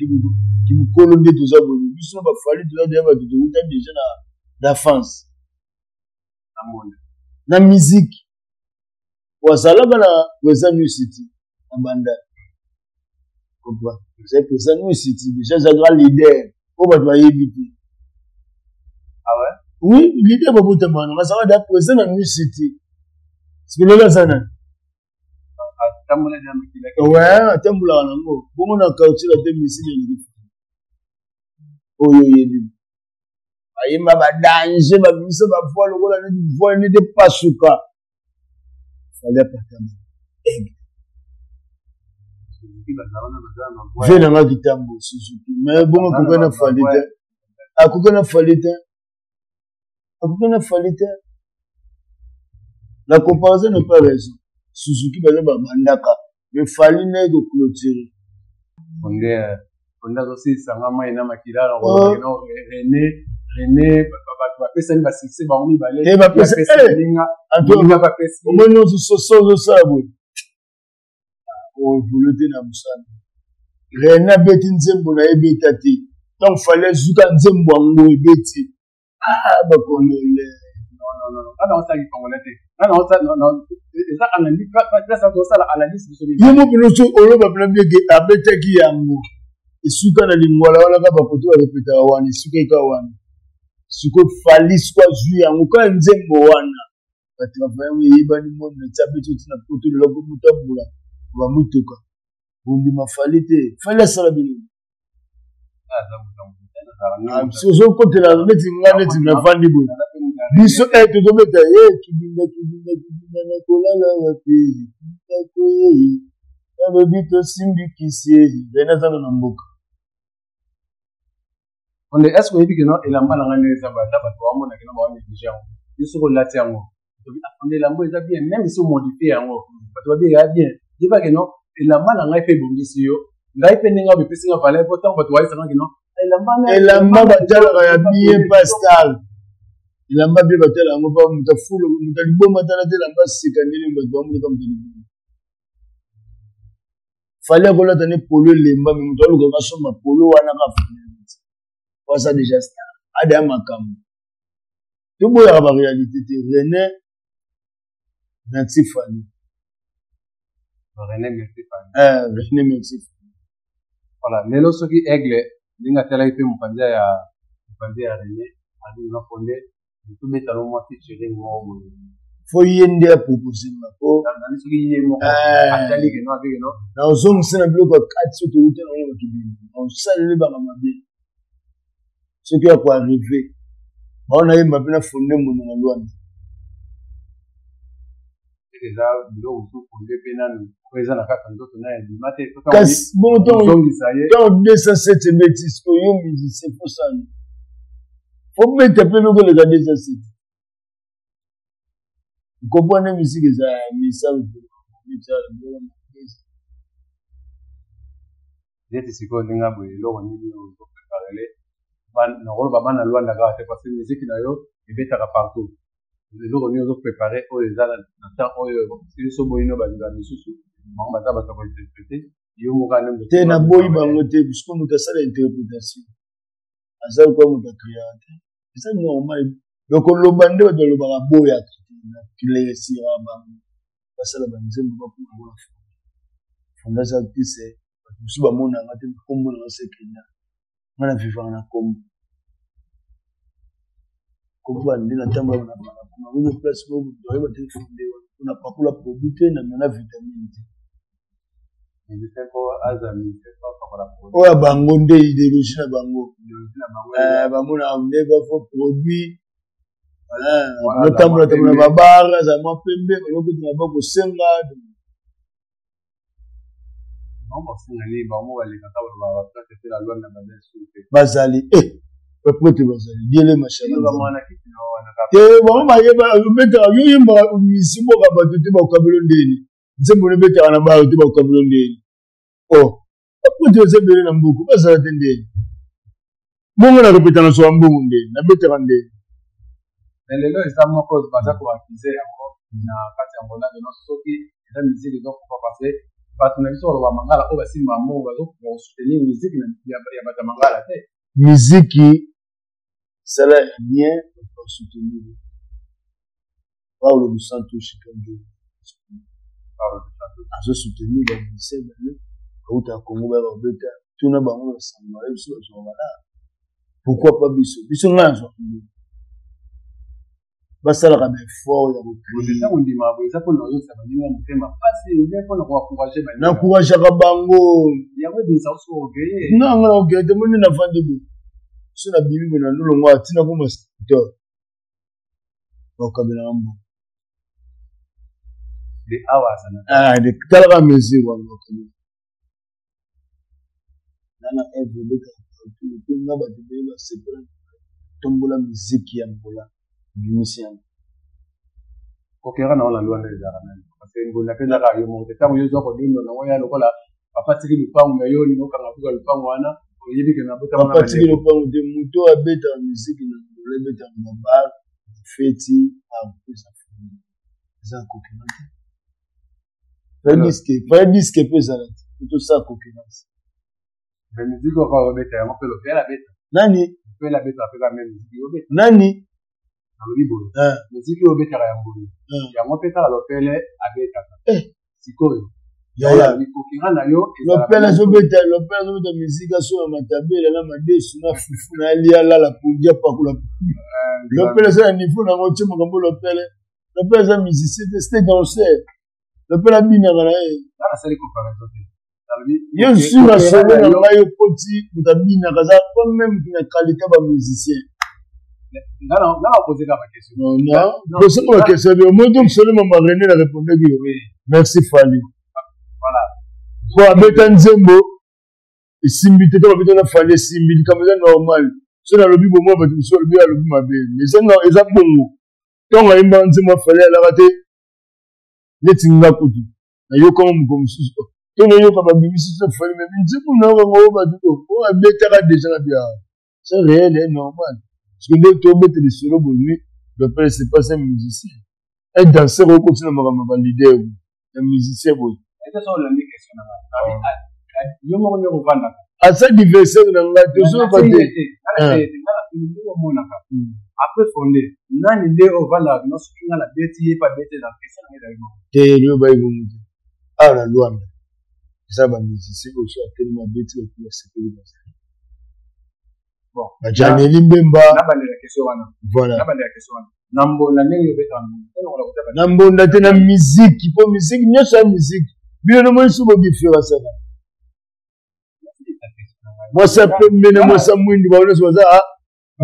kimokolo nde toza boye. Biso na ba Fally toza deja bato towuta deja na na France. Na musique. Wazalaka na président New City na Bandal. Comprends? C'est président New City déjà aza grand leader oyo bato bayebi te. Ah ouais? Oui, leader babotama wana azalaka deja président na New City. Sikoyo lelo aza nani? Ouais, atambolaka nango. Bongo na quartier la te misili eleki. Oyo oyebi. Bayemba ba danger, babimisa ba voix lokola neti voix neti epasuka. Fally apatama. Aigle. Vie na nga kitambo Suzuki. Mais bongo akoki na Fally te. Akoki na Fally te. Akoki na Fally te. La comparaison n'est pas raison. Suzuki baza babandaka. Mais Fally naye ko clôturer. Onde onde azosilisa nga mai na makila na oh. René René bato bapesani ba succès bango mibale. Eh bapesi moninga moninga bapesi. Omoni nyonso soso ozosala boye. Oevolue te na mosala. René abeti nzembo na ye ebeta te. Ntango Fally azuka nzembo yango ebeti. Ah, ba congolais. Non, non, non, non. Nga naosala congolais te. Nga naosala, non, non. Eza analyse, place tosala analyse biso. Yo mo pena oso oloba pena bien ke abetaki yango. Esuka na lingwala wana kaka bakoto barepetaka wana, esuka eka wana. Siko Fally siko azwi yango kaka nzembo wana. Ba travail yango eyebani monde na tia abeti oti na poto lelo akomi ba mutuka. Bondima Fally te. Fally asala bino. Ozokotela neti nga neti nafandi boye biso e tozobeta ye kibinda kibinda kibinda na kolala wapi kibinda koyei nalobi tosimbi kisi bene aza na mboka. Onde est ce que oyebi keno elamba na ngai nde eza boye ata bato baomona keno bao néglige yango yo soki olati yango onde elamba eza bien même si omodifie yango bato babi eya bien yeba keno elamba na ngai mpe ebongisi yo ngai mpe ndenge oyo epesi nga valeur mpo ntango bato bayesanga keno elamba batalaka ya bien pascal elamba bien batala yango mpa moto afulo moto aliboma tala te elamba sika ndenge bato bamonaka moto aliboma Fally akolata ne polo elemba me moto alukaka asomba polo wana ka Fally po aza deja star ada ya makambo toboyaka ba réalité te. René merci Fally. René merci Fally. Eh, René merci Fally. Voilà, lelo soki Aigle ndenge atalaki mpe mopanzi ya René alingi na fonde tobeta no mwa featuring moko boye. Fo ye nde apropose nga po soki ye moko eh. atali keno abe keno na ozongisa na biloko ya kati soki touta na yango kibindi na osaleli banga mabe soki ya koarrive bao nayemba mpe na fonde mono na Lwanda. Eza biloko mosusu fonde mpe nanu oyo eza na kati ya nzoto na ebima te. Kasi bongo ntango 207 ebeti sikoyo yo musicien fosani fobeta mpe eloko eleka 207 comprendre musique eza misala. Neti sikoyo ndenge boye eloko nini ozopreparele nakoloba bana Lwanda kaka te parce que musique na yo ebetaka partout eloko nini ozoprépare oyo eza na temps oyo biso boyino balinga misusu bango baza bato ya kointerprete yo moko ane te naboyi bango te puisque moto asala interprétation aza lokola moto akreaka te eza normal. Donc koloba nde bato balobaka boyaka te na clairsira bango basala banzembo bakoma lokola fonda fonda aza artiste bato mosusu bamonanga te nkombo nanga sekenda nga na vivaka na nkombo comprendre nde natambolaka na balabala oyo place moko bayeba te fonde wana mpo napakola produit te na mela vitamine te. Oyo ya bango nde idéologie na bango bamonaka nde bafo produit notambola tambola babar aza mwa pembe balokoti na ba kosenga. Bazali eh. Baprêtre bazali diele mashaka te, bango bayeba obetaka yo yembaka misi mboka bato te, bakabelo ndeni nzembo nobetaka na baro te, bakabelo ndeni o oh, baprêtre baza ebele na mboka bazala te ndeni bongo na repeta na zwa mbongo ndeni nabetaka ndeni. Lelo eza moko baza koakize yango na kati ya Angola lelo, soki eza musique ezokufa, parce bato na biso baloba mangala oyo basimba mbongo bazokoka kosoutenir musique ya bato ya mangala te. Miziki sala ya bien, bato basoutenir. Paulo dos Santos Kanjo azosoutenir bamusicien bane bauta Congo, baya babeta tuna bango na sango baye biso bazwaka bala. Pourquoi pas biso? Biso ngai nazwaka mbongo, basalaka baeffort ya konaencourageaka bango. Nanga na okeye te, moni nafandi boye so nabimi boye na ndolongo atina koma sculpteur, bakabelaka mbongo. Talaka mesure wana, bakabela nana eve ebetaka partout epe nga bato ebele basepela tombola miziki ya Angola, bimisi yango. Kokera na wana Luanda ezalaka nani? Parce que mbonda mpe ezaka yo moko te. Ntango yo ozwa kodondo nango ya lokola papa tiki lupango me yo olingi okanga buka lupango wana, oyebi ke na botama. Papa tiki lupango te. Moto oyo abetaka miziki na Angola, ebetaka na bar, feti, eza famille, eza kokera te. Vrai disque mpe ezala te po tosala concurrence. Mais musique oyo obeta yango mpe lopela abeta. Nani? Lopela abeta mpe kaka musique obeta. Nani? Nalobi boye, musique oyo obetaka ya mbongo yango mpe kaka lopele abetaka. Sikoyo yaya kokira na yo. Lopele azobeta, lopele azobeta musique asola matabela na madesu na fufu na alia lala pongi apakola. Lopele aza na niveau nango tie makambo. Lopele, lopele aza musicien te, c'était danseur. Lopele abinaka na ye. Nasali comparaison te. Yo sur na solo na ngai okoti moto abinaka aza pas même na qualité ba musicien. Posaka baquestion bi omoto mosolo mama René na répondaki yo. Merci Fally po abeta nzembo esimbi te, to babeta na Fally esimbi, likambo eza normal. So nalobi bomoi bato mosusu alobi alobi mabe, mais eza bongo. Ntongo ayembaka nzembo afali alaka te neti nga kutu nayokango mokolo mosusu to nayoka babimisi so fali me nzembo nayokango oyo bato oyo abetaka deja na bia, c'est réel et normal, parce que nde tobeta lisolo boye. Lopele c'est pas un musicien, un danseur. Okoti na makambo ya baleader ya musicien boye, aza diversaire na ngai, tozoyoka te. Après fonde nani nde ovandaka no soki nga nabeti ye mpe abeti eza question na ezali bongo te. Lelo bayi bongo te. Awa na Luanda eza bamusicien oyo so atelemi abeti, bato basepeli bazali. Bon, bajaneli Mbemba. Nabandela question wana. Voilà. Nabandela question wana na mbonda ndenge obetaka na mbonda te, na miziki, mpo miziki nyonso ya miziki bino nomoni so bodifférenciaka mwasi ya pembe na mwasi ya mwindu, bango nyonso baza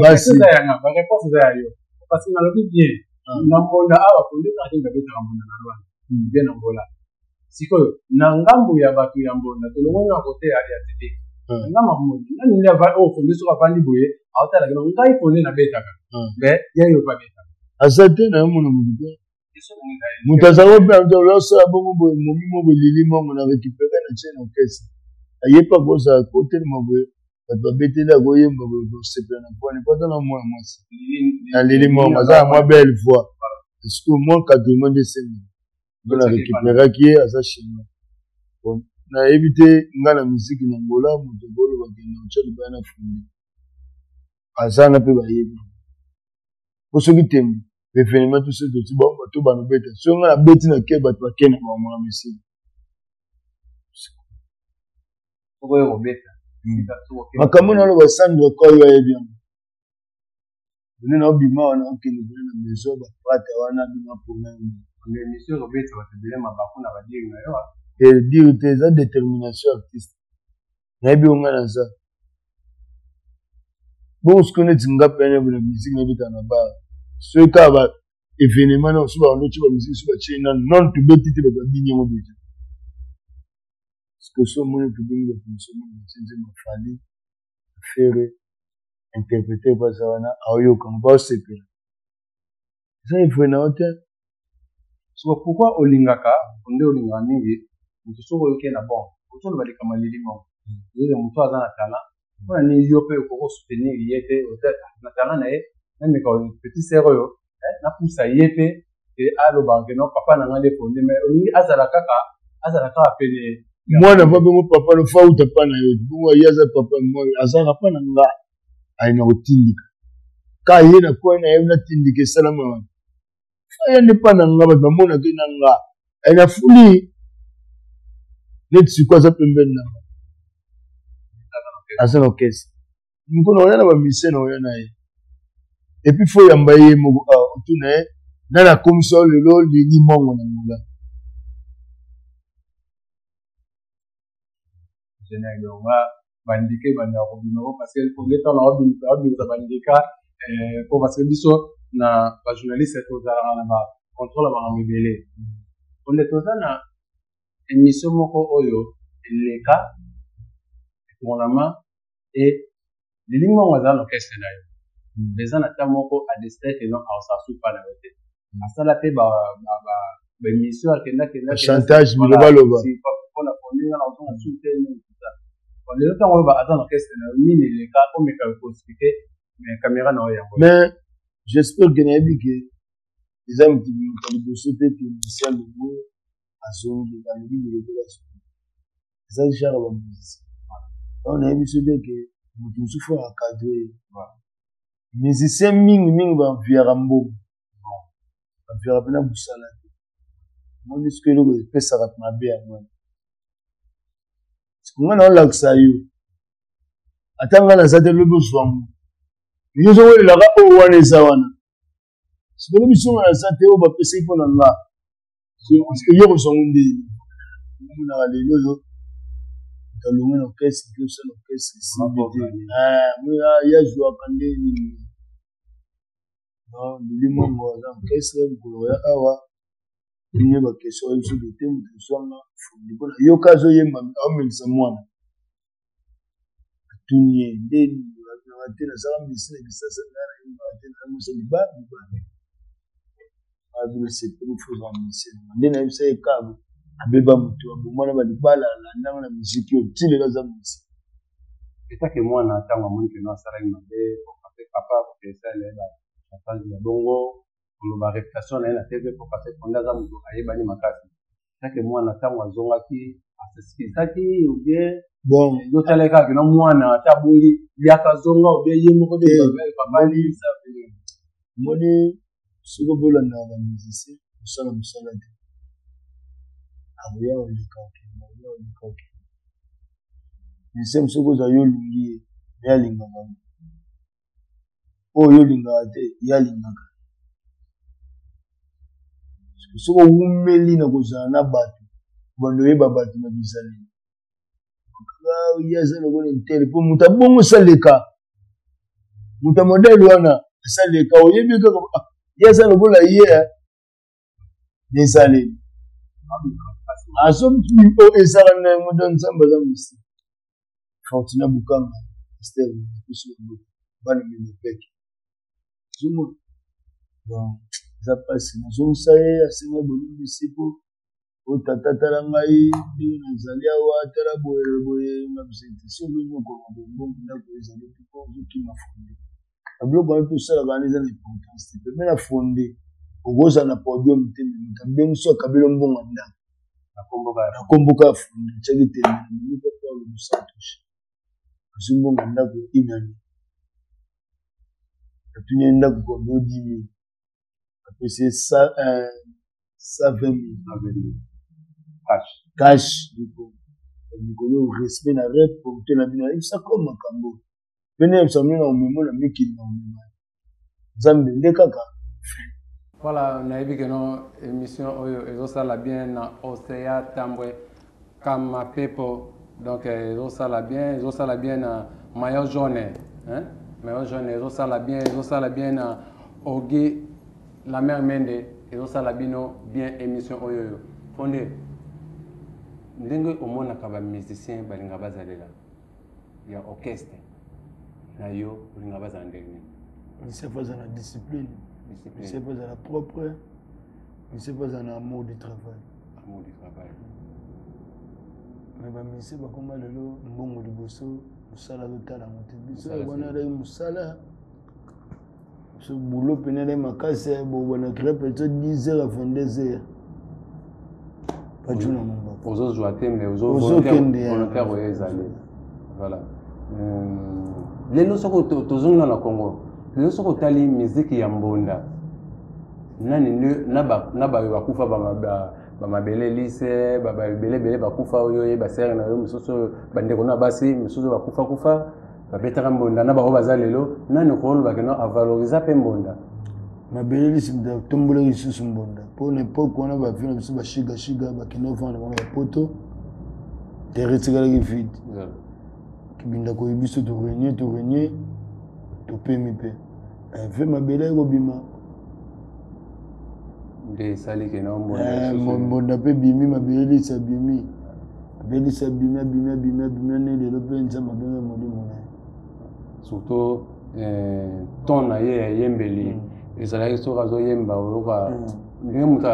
basi. Baréponse eza ya yo, parce que nalobi bien na mbonda awa fonde kaka ndenge abetaka mbonda na Lwanda bien na Ngola. Sikoyo na ngambo ya bato ya mbonda, tolongoli na kote ya tv, na ngambo ya mbonda nani nde oyo fonde soki avandi boye aotalaka no ngai fonde nabetaka mais ye yo mpe abetaka? Aza te na yo mona motu te, moto azalaki mpe na osala bongo boye momi moko elili mongo na récupéré na tie na orchestre, aye mpe akozala kotelema boye, bato babeteli, akoyemba boye, kosepela na pwani po aza na mwana mwasi na lili mongo, aza na mwa belle voix, parce que mwa encadrement nde esengi mpo na récupéraki ye, aza chinois. Bon, nayebi te nga na miziki na Ngola moto akoloba kende otya libaya na fundi aza na mpe bayebi po soki tembe evenement to soki toti bango bato banobeta, soki nga nabeti na ke bato bakende bango na misiki. Makambo naloba, Sandra Koyo ayebi yango. Nde naobima wana, okende kuna na maison baprata wana, bima mpona dire te, eza détermination artiste. Nayebi yo, ngai naza bongo. Sikoyo neti nga pene na musique nabeta na bar, soki kaka ba événement na so bando tie bamusike, so batie nanu nanu tobeti te, bato babini yango deja. Sikoyo so omoni tobengi bato mosusu, omoni batie nzembo Fally, Ferre. Interprete mpe aza wana, aoyoka mpe aosepela. Eza evre na yo te. Siko pourquoi olingaka nde olingaka mingi moto soki oyoki ye na bon ozoloba likambo ya lili moko oyoki moto aza na talent mpona nini yo mpe okoki kosoutenir ye te na talent na ye nameka petit sœur oyo napusa ye mpe e alobaka ke non papa na ngai nde fonde mais olingi azala kaka azala kaka pene mwana va bongo papa no fa uta pa na yo bongo ye aza papa mwana azalaka pa na nga aye na kotindika ka ye na coin na ye natindika esalama wana fa ye nde pa na nga bato bamonaka ye na nga aye na fuli neti sikoyo aza pembeni na nga aza na orchestre mokolo oya na bamise na oya na ye epuis fo yamba ye moko ah, otuna ye nani akomisa yo lelo lili mongo na ngola. Bandika ebandaka kobima po parce que fonde ntango naobimisa abimisa bandika eh, po parce que biso na bajournaliste tozalaka na bacontrole ya makambo ebele. Fonde toza na émission moko oyo eleka tournament et Lili Mongo aza na orchestre na yo mais eza na temps moko a décider que non aosala su pa na yo te asala pe ba ba ba ba émission akenda kenda chantage bilobaloba mpona koninga na ozonga su te nini tout ça. Bon, lelo ntango oyo aza na orchestre na yo nini eleka omeka koexplike mais caméra na yo yango. Mais j'espère que nayebi ke eza moto ya liboso te ke musicien longo azongi alobi bilobela azongi eza genre ba musicien donc nayebi so te ke moto mosusu fo encadre ye. Musicien mingi mingi baviaka mbongo, baviaka mpena mosala te. Omoni soki eloko epesaka mabe yango wana nga naolakisa yo ata nga naza te lobi ozwa ngo yo ozowelelaka oyo wana eza wana sikoyo biso nga naza te oyo bapesaki mpo na nga yo kozwa ngo ndeni omonaka lelo oyo moto alongwe na orchestre te osala orchestre esimbi te ye azwaka nde nini non lili mongo aza orchestre mokolo oya awa bino bakestion oyo biso te moto azwanga fundi mpona yoka azoyemba aomelisa mwana atuni ye nde nini te nazala misi na kisasa ngai nayembaka te namosa liba libala abino sepeli fozala misi nde nayebisa ye kabo abeba moto aboma na balibala alandanga na miziki oyo ti lelo aza misi. Etake mwana ntango amoni keno asalaki mabe pe papa akokesala ye bachantage ya bongo koloba réputation na ye na TV po parce que Fonde aza moto ayebani makasi. Etake mwana ntango azongaki aseskizaki ou bien bon yo otalaki kaka keno mwana ata abungi yaka zonga ou bien ye moko nde papa alibisa. Moni soki bolandaka ba musicien kosala mosala te akoya oleka okende akoya oleka okende musicien soki oza yo olingi ye me alingaka yo oyo yo olingaka te ye alingaka. Soki owumeli na kozala na bato bando oyeba bato na bizaleli ye aza lokola intere mpo moto abongo osaleka moto ya modele wana asaleka oyebi kaka ah, ye aza lokola ye na ezaleli ezala na yango don nzambe aza mosi fortuna bukanga ester biso bana minepeke ozomona donc eza mpasi nazongisa ye asenga bolimbisi mpo o tata tala ngai ndenge nazali awa tala boye boye nga biso ete soki ozokoma boye mbongo ndako ezali te mpo ozokima fonde na biloko wana tosalaka wana eza na importance te pembe na fonde okozala na podium te me moto abengi so akabeli mbongo ya ndako na komboka ya fonde atiaki tembe na memi papa alobi satoshi azwi mbongo ya ndako inani atuni ye ndako kombe odimi apesi ye 120 000 cash cash mikolo respect na rep producteur na bino ayebisaka makambo mpe nayebisa bino na omemo na mikili na omema nzambe nde kaka. Voilà, nayebi ke no émission oyo ezosala bien na Océa Tambwe Kama Pepo donc ezosala bien ezosala bien na maillot jaune hein? Maillot jaune ezosala bien ezosala bien na Ogi la mère Mende ezosala bino bien émission oyo oyo fonde ndenge omonaka ba musicien balinga bazalela ya orchestre. Na yo olinga bazala ndenge nini? Musicien faut azala na discipline, musicien faut azala propre, musicien faut azala na amour du travail. Amour du travail. Mais bamusicien bakoma lelo mbongo liboso, mosala azotala yango te. Biso wana alaki mosala, biso boulot pene alaki makasi, bobana crepe to 10 heures à 22 heures bajuna mombaka. Ozozwa te, mais ozokende volontaire oyo ezali. Voilà. Lelo soki tozongi na Congo, lelo soki otali miziki ya mbonda, nani na bayo bakufa, bamabele lise, ebele ebele bakufa, oyo oyeba sere na yo mosusu, oyo bandeko na basi mosusu bakufa kufa, babetaka mbonda, na bango baza lelo, nani okolobaka no avalorisa mpe mbonda? Mabele lisi moto atombolaki lisusu mbonda, mpo na epoke wana bavi na biso bashigashiga bakende ofanda na bango bapoto, terre etikalaki vide. Kibinda koyi biso torenie torenie topemi mpe ve mabele ekobima. Nde esali ke na mbonda. Mbonda mpe bimi, mabele lisi abimi, mabele lisi abimi, abimi, abimi, abimi, ne lelo mpe Nzambe abenge molimo na ye. Surtout ton na ye ya eyembeli ezalaki, soki azoyemba, oyoka ndenge moto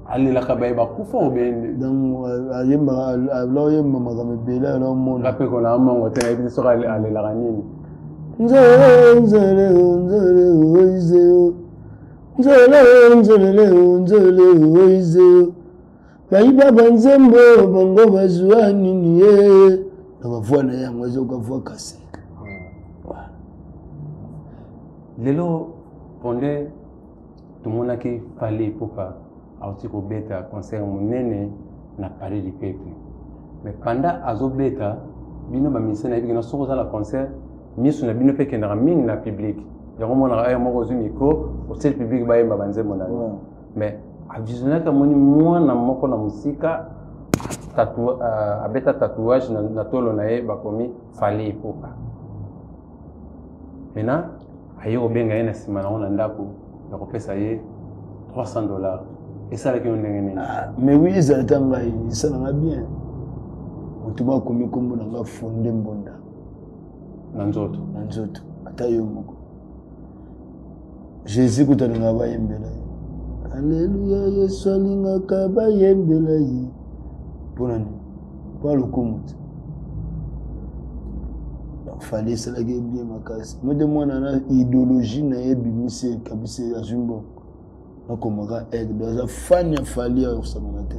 alelaka baye bakufa obende. Donc ayembaka, ala oyemba makambo ebele, ala omona. Nga mpe kona amongo te, nayebi te soki alelaka nini. Nzele nzele nzele oizeo, nzele nzelele nzele oizeo, bayiba banzembo bango bazwa nini ye na bavoi na ye, yango ezoka voi kase. Lelo Fonde, tomonaki Fally Ipupa auti kobeta concert monene na Palais du Peuple, mais pendant azobeta, bino bamusicien nayebi kena soki oza na concert, miso na bino mpe ekendaka mingi na public. Yango omonaka ayo moko ozwi micro, otieli public bayemba banzembo na yo. Mais avisionnaki, amoni mwana moko na mosika abeta tatouage na tolo na ye, bakomi Fally Ipupa. Maintenant aye kobenga ye na nsima nango na ndako ya kopesa ye 300 $. Esalaki yo ndenge nini? Ah, mais oui, ezala ta ngai, esalanga bien. Motu bakomi nkombo na nga Fonde Mbonda na nzoto. Na nzoto, ata yo moko Jésus kuta alingaka bayembela ye aleluya, Yesu alingaka bayembela ye. Mpona nini? Mpo alokumu te. Fally esalaki ye bien makasi. Mo te mwana na idéologie na ye ebimisi kabisa, azwi mbongo, nakomaka aigle. Donc aza fan ya Fally, ayo kosangana te,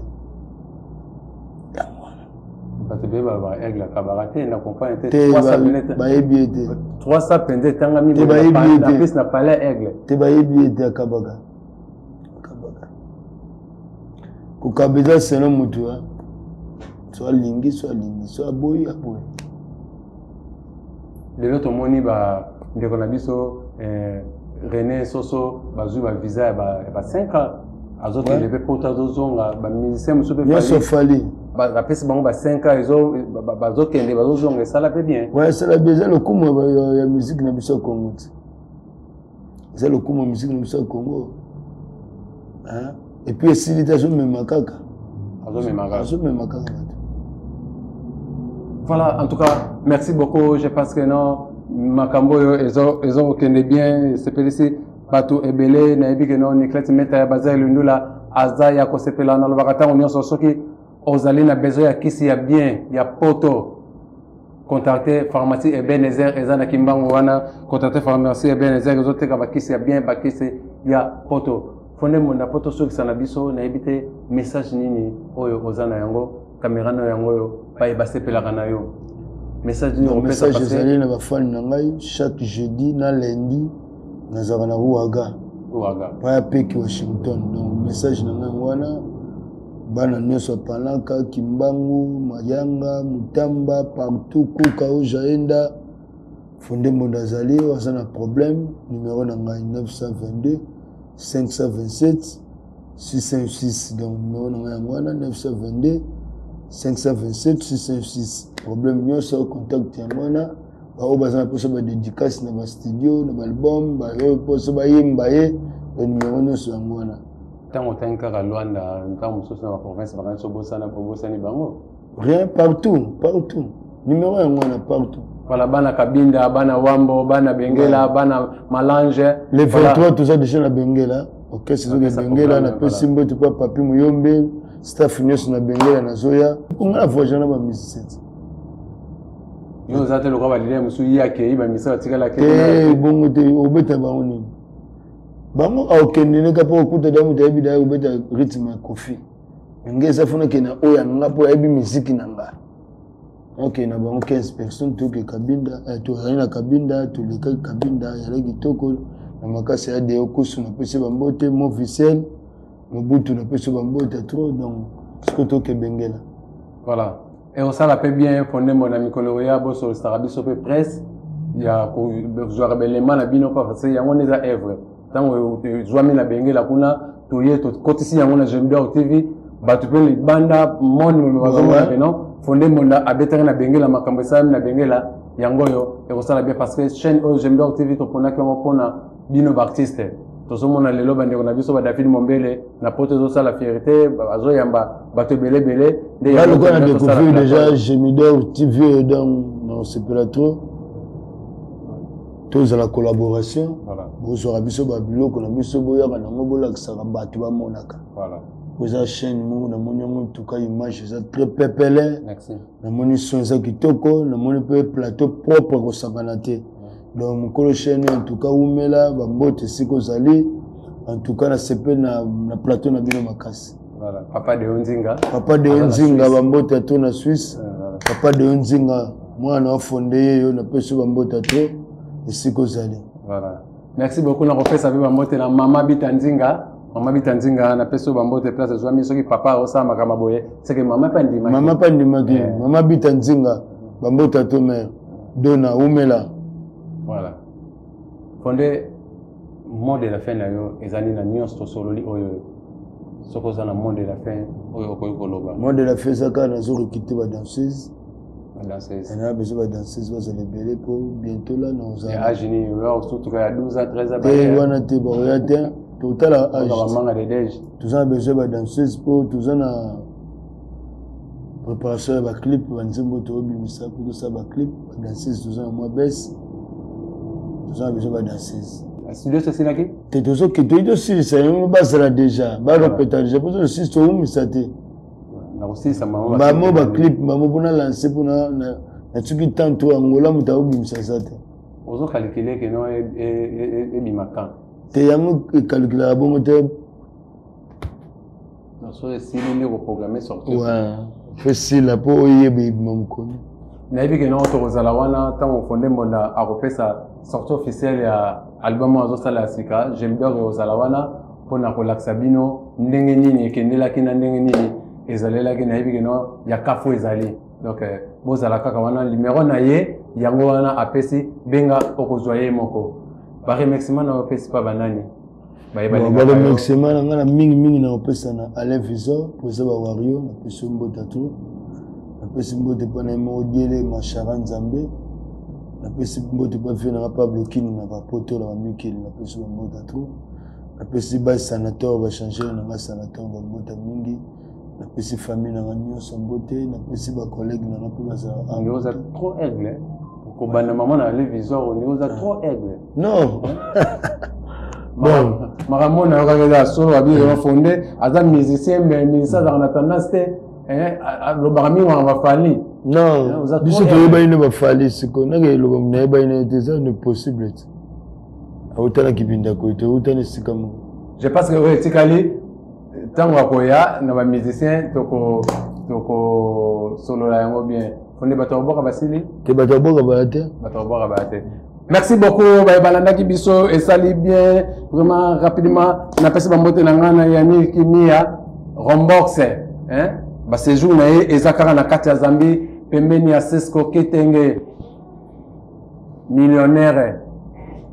yango wana. Bato ebele balobaka aigle akabaka te, na comprendre te. Te, bayebi ye te. 300 mpenza etangami. Te, bayebi ye te. Plus na palais aigle. Te, bayebi ye te. Akabaka, akabaka. Kokaba eza selon motu, so alingi, so alingi, so aboyi, aboyi. Lelo tomoni bandeko na biso René Soso bazwi bavisa ya ba 5 ans, azokende mpe poto, azozonga. Bamusicien mosusu mpe nyonso Fally bapesi bango ba 5 ans, bazokende, bazozonga, esala mpe bien. Ouais, esala bien. Eza lokumu ya musique na biso ya Congo te, eza lokumu ya musique na biso ya Congo. Et puis esili te, azomema kaka. Azomema kaka. Azomema kaka bato. Voilà, en tout cas merci beaucoup. Je pense que non, makambo oyo ezokokende bien, esepelisi bato ebele. Nayebi ke non, Niclet Meta ya Baza Elundula aza ya kosepela. Nalobaka ntango nyonso, soki ozali na besoin ya kisi ya bien ya poto, contacte pharmacie Ebenezer, eza na Kimbangu wana. Contacte pharmacie Ebenezer, ezoteka bakisi ya bien, bakisi ya poto. Fonde Monda, po tosukisa na biso, nayebi te message nini oyo oza na yango. Kamera na yango oyo baye basepelaka na yo, message nini okopesa? Message ezali na bafani na ngai: chaque jeudi na lundi nazalaka na Ruaga. Ruaga. Paya peki Washington. Donc message na ngai yango wana: bana nyonso ya Palanka, Kimbangu, Mayanga, Mutamba, partout kuka ojaenda, Fonde Mbondo azali. Oyo aza na problème, numéro na ngai 922 527 606. Donc numéro na ngai yango wana, 922 527 606. Problème nyonso, contact yango wana. Baoyo baza na mposa badédicace na bastudio, na baalbum, baoyo mposa bayemba ye, banumero nyonso yango wana. Ntango otangi kaka Lwanda, ntango mosusu na baprovince bakanisi obosana, obosani bango. Rien, partout, partout, numéro yango wana, partout. Voilà, bana Kabinda, bana Wambo, bana Benguela, ouais. Bana Malange. Le 23, voilà. Toza déjà na Benguela. Orchestre ezoke Benguela, napesi mbote mpo Papi Muyombe, staff nyonso na Benguela nazoya. Nga na voyage na ba musiciens. Yo oza te lokola balile mosusu ye akei bamisa batikalaki. Te bongo te obeta bango nini? Bango akokende neka mpo okuta da moto ayebi da obeta rythme ya Koffi. Nge eza fona kende na oyo ya nga mpo ayebi miziki na nga. Ok, na bango 15 personnes toke Kabinda, eh, tozali na Kabinda, tolekaki Kabinda, ezalaki kitoko na makasi ya Deo Kusu, napesi bambote mo officiel Mobutu, napesi bambote trop, donc sikoyo toke Benguela. Voilà. Et osala mpe bien Fonde Mbonda mikolo oya bosolisaka biso mpe presse ya kozwaka belema na bino mpo parce yango nde eza œuvre ntango ezwami na Benguela kuna toye tokotisi yango na Gemidor TV bato mpe libanda monde meme bazomona ke non Fonde Mbonda abetaki na Benguela makambo esalami na Benguela yango oyo ekosala bien parce que chaîne oyo Gemidor TV toponaki yango mpona bino baartiste tozomona lelo bandeko na biso ba David Mombele na poto ezosala fierté bazoyamba bato ebele ebele nde lokola na découvrir déjà Gemidor TV oyo donc nakosepela trop tozala collaboration bozwaka biso babiloko na biso boyaka nango bolakisaka bato bamonaka oza chaîne moko namoni yango ntuka image eza très pepele namoni son eza kitoko namoni mpe plateau propre kosakana te donc mokolo chaîne en tout cas wumela bambote esika ozali en tout cas nasepeli na, na plateau na bino makasi. Voilà. Papa Deo Nzinga. Papa Deo Nzinga bambote to na Suisse. Papa Deo Nzinga mwana afonde ye yo napesi bambote to esika ozali. Voilà. Merci beaucoup na kopesa mpe bambote na mama Bita Nzinga. Mama Bita Nzinga napesi yo bambote place ezwami soki papa osala makambo boye seke mama mpe andimaki. Mama mpe andimaki. Yeah. Mama Bita Nzinga bambote to mère. Dona umela. Voilà. Fonde mot de la fin na yo ezali na nyonso tosololi oyo soki oza na mot de la fin oyo okoki koloba. Mot de la fin eza kaka nazo recruter ba danseuse. Ba danseuse. Na besoin ba danseuse bazala ebele po bientôt là na ozala. Âge nini oyo surtout ya 12 ans 13 ans. Te wana te bakoya te totala âge. Bamanga de dege. Toza na besoin ba danseuse po toza na préparation ya baclip banzembo tobimisa mpo tosala baclip badanseuse toza na mwa bese toza na besoin badanseuse studio tosilaki te tozoke toyi tosilisa yango bazala déjà barepeta déjà mpo tosilisa towumisa te mbamo baclip mbamo mpona lance mpona natuki tanto angola moto akobimisa aza te ozokalkile keno ebima kan te yango ekalkulaka bongo te. So esili nde koprogramme sortie. Ouais, fo esila mpo oyeba ebima mokoni. Nayebi ke nao tokozala wana ntango Fonde Mbonda akopesa sortie officielle ya album oyo azosala ya sika Gemdor ekozala wana mpona kolakisa bino ndenge nini ekendelaki na ndenge nini ezalelaki. Nayebi ke nao ya kafu ezali donc eh, bozala kaka wana numero na ye yango wana apesi benga okozwa ye moko. Baremerciement na yo opesi pa banani? Baremerciement na ngai na mingimingi na kopesa na Alain Visor po eza bawario, napesi yo mbote trop, napesi mbote mpo na ye moko Diele Mashara Nzambe, napesi mbote mpo vie nanga Pablo Kini na bapoto na bamikili, napesi bambote trop, napesi ba sanateur bachangeur na ngai sanateur bambote mingi, napesi famille na ngai nyonso mbote, napesi bacollègue na ngai mpe bazala. Oza trop aigle kobanda mama na Alain Visor, ondenge oza trop aigle. Non bon makambo nayokaki eza solo babi Fonde aza musicien mais musicien azalaka na tendance te alobaka mingi na bafali. Non, biso toyebani na bafali sikoyo nake eloba nayebani na ye te, eza ne possible te auta na kibinda koyo te auta na esika moko. Je pense que oyo etikali ntango akoya na bamusicien tokosolola yango bien. Fonde bato ya koboka basili te, bato ya koboka baya te, bato ya koboka baya te. Merci beaucoup baye balandaki biso esali bien vraiment rapidement. Napesi bambote na ngai na Yannick Kimia Rombox hein ba séjour na ye eza kaka na kati ya Zambie pembeni ya Sesco Ketenge millionnaire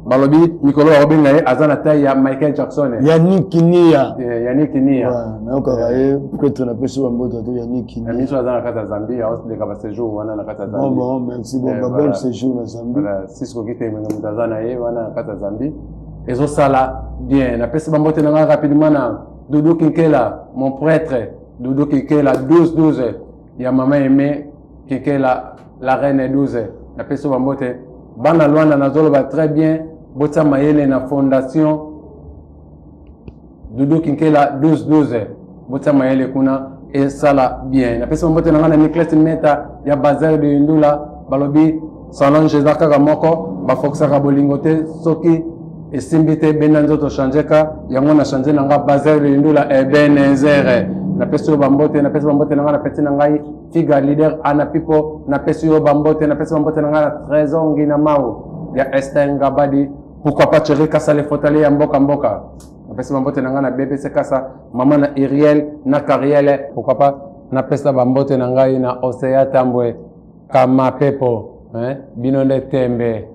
balobi mikolo bakobenga ye aza na taille ya Michael Jackson. Yannick Kinia. Yannick Kinia nayokaka ye prêtre, napesi bambote to Yannick Kinia. Miso aza na kati ya Zambie aosileka ba séjour wana na kati ya Zambie. Bon, merci, bon ba bon séjour na Zambie. Sisco Kitenge moto aza na ye wana na kati ya Zambie ezosala bien. Napesi bambote na ngai rapidement na Doudou Kinkela, mon prêtre Doudou Kinkela 12 12 ya mama Aimé Kinkela la reine 12. Napesi yo bambote. Bana Luanda, nazoloba très bien, botia mayele na fondation Doudou Kinkela 12-12. Botia mayele kuna esala bien. Napesi bambote na ngai na Niclas Meta ya Bazar de Indula. Balobi Solange eza kaka moko, bafokisaka bolingo te, soki esimbi te benda nzoto change ka yango na change na nga Bazar de Indula Ebenezer. Napesi yo bambote, napesi bambote na ngai na petit na ngai Figa leader Ana Pipo, napesi yo bambote, napesi bambote na ngai na Trésor Ngina Mao ya Esther Ngabadi, pourquoi pas Thierry Kasa le fotale ya mboka mboka. Napesi bambote na ngai na BBC Kasa, mama na Iriel na Kariel, pourquoi pas napesa bambote na ngai na Océa Tambwe Kamapepo, hein? Bino nde tembe,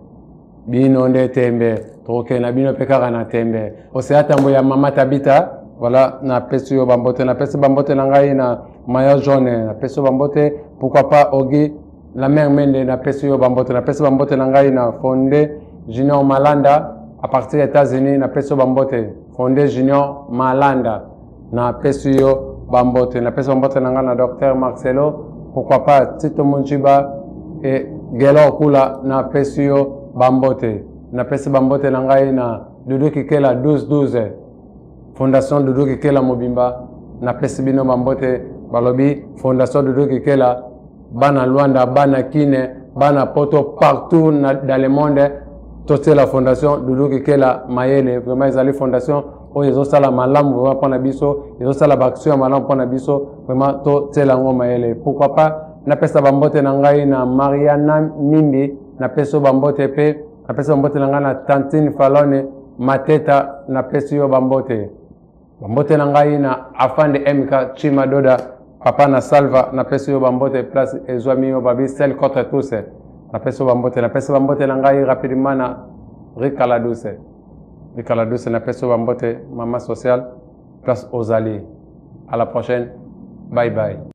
bino nde tembe, tokokende na bino mpe kaka na tembe. Océa Tambwe ya mama Tabita, voilà, napesi yo bambote, napesi bambote na ngai na Maya Jaune, napesi yo bambote, pourquoi pas Ogi la mère Mende, napesi yo bambote, napesi bambote na ngai na Fonde Junior Malanda à partir des États-Unis, napesi yo bambote, Fonde Junior Malanda, napesi yo bambote, napesi bambote na ngai na Docteur Marcelo, pourquoi pas Tito Munjiba et Gelor Kula, napesi yo bambote, napesi bambote na ngai na Doudou Kikela 12-12, Fondation Doudou Kikela mobimba, napesi bino bambote. Balobi Fondation Doudou Kikela, bana Luanda, bana Kine, bana Poto, partout na, dans le monde, totiela Fondation Doudou Kikela mayele. Vraiment ezali fondation oyo ezosala malamu vraiment mpona biso, ezosala baaction ya malamu mpona biso, vraiment totiela yango mayele. Pourquoi pas napesa bambote na ngai na Mariana Nimbi, napesi yo bambote, mpe napesi bambote na ngai na Tantine Falone Mateta, napesi yo bambote. Bambote na ngai na Afande MK Chima Doda, papa na Salva, napesi yo bambote, place ezwami yo babi seul contre tous, napesi yo bambote. Napesi bambote na ngai rapidement na Rika la Douce, Rika la Douce, napesi yo bambote, mama sociale, place ozali. À la prochaine, bye bye.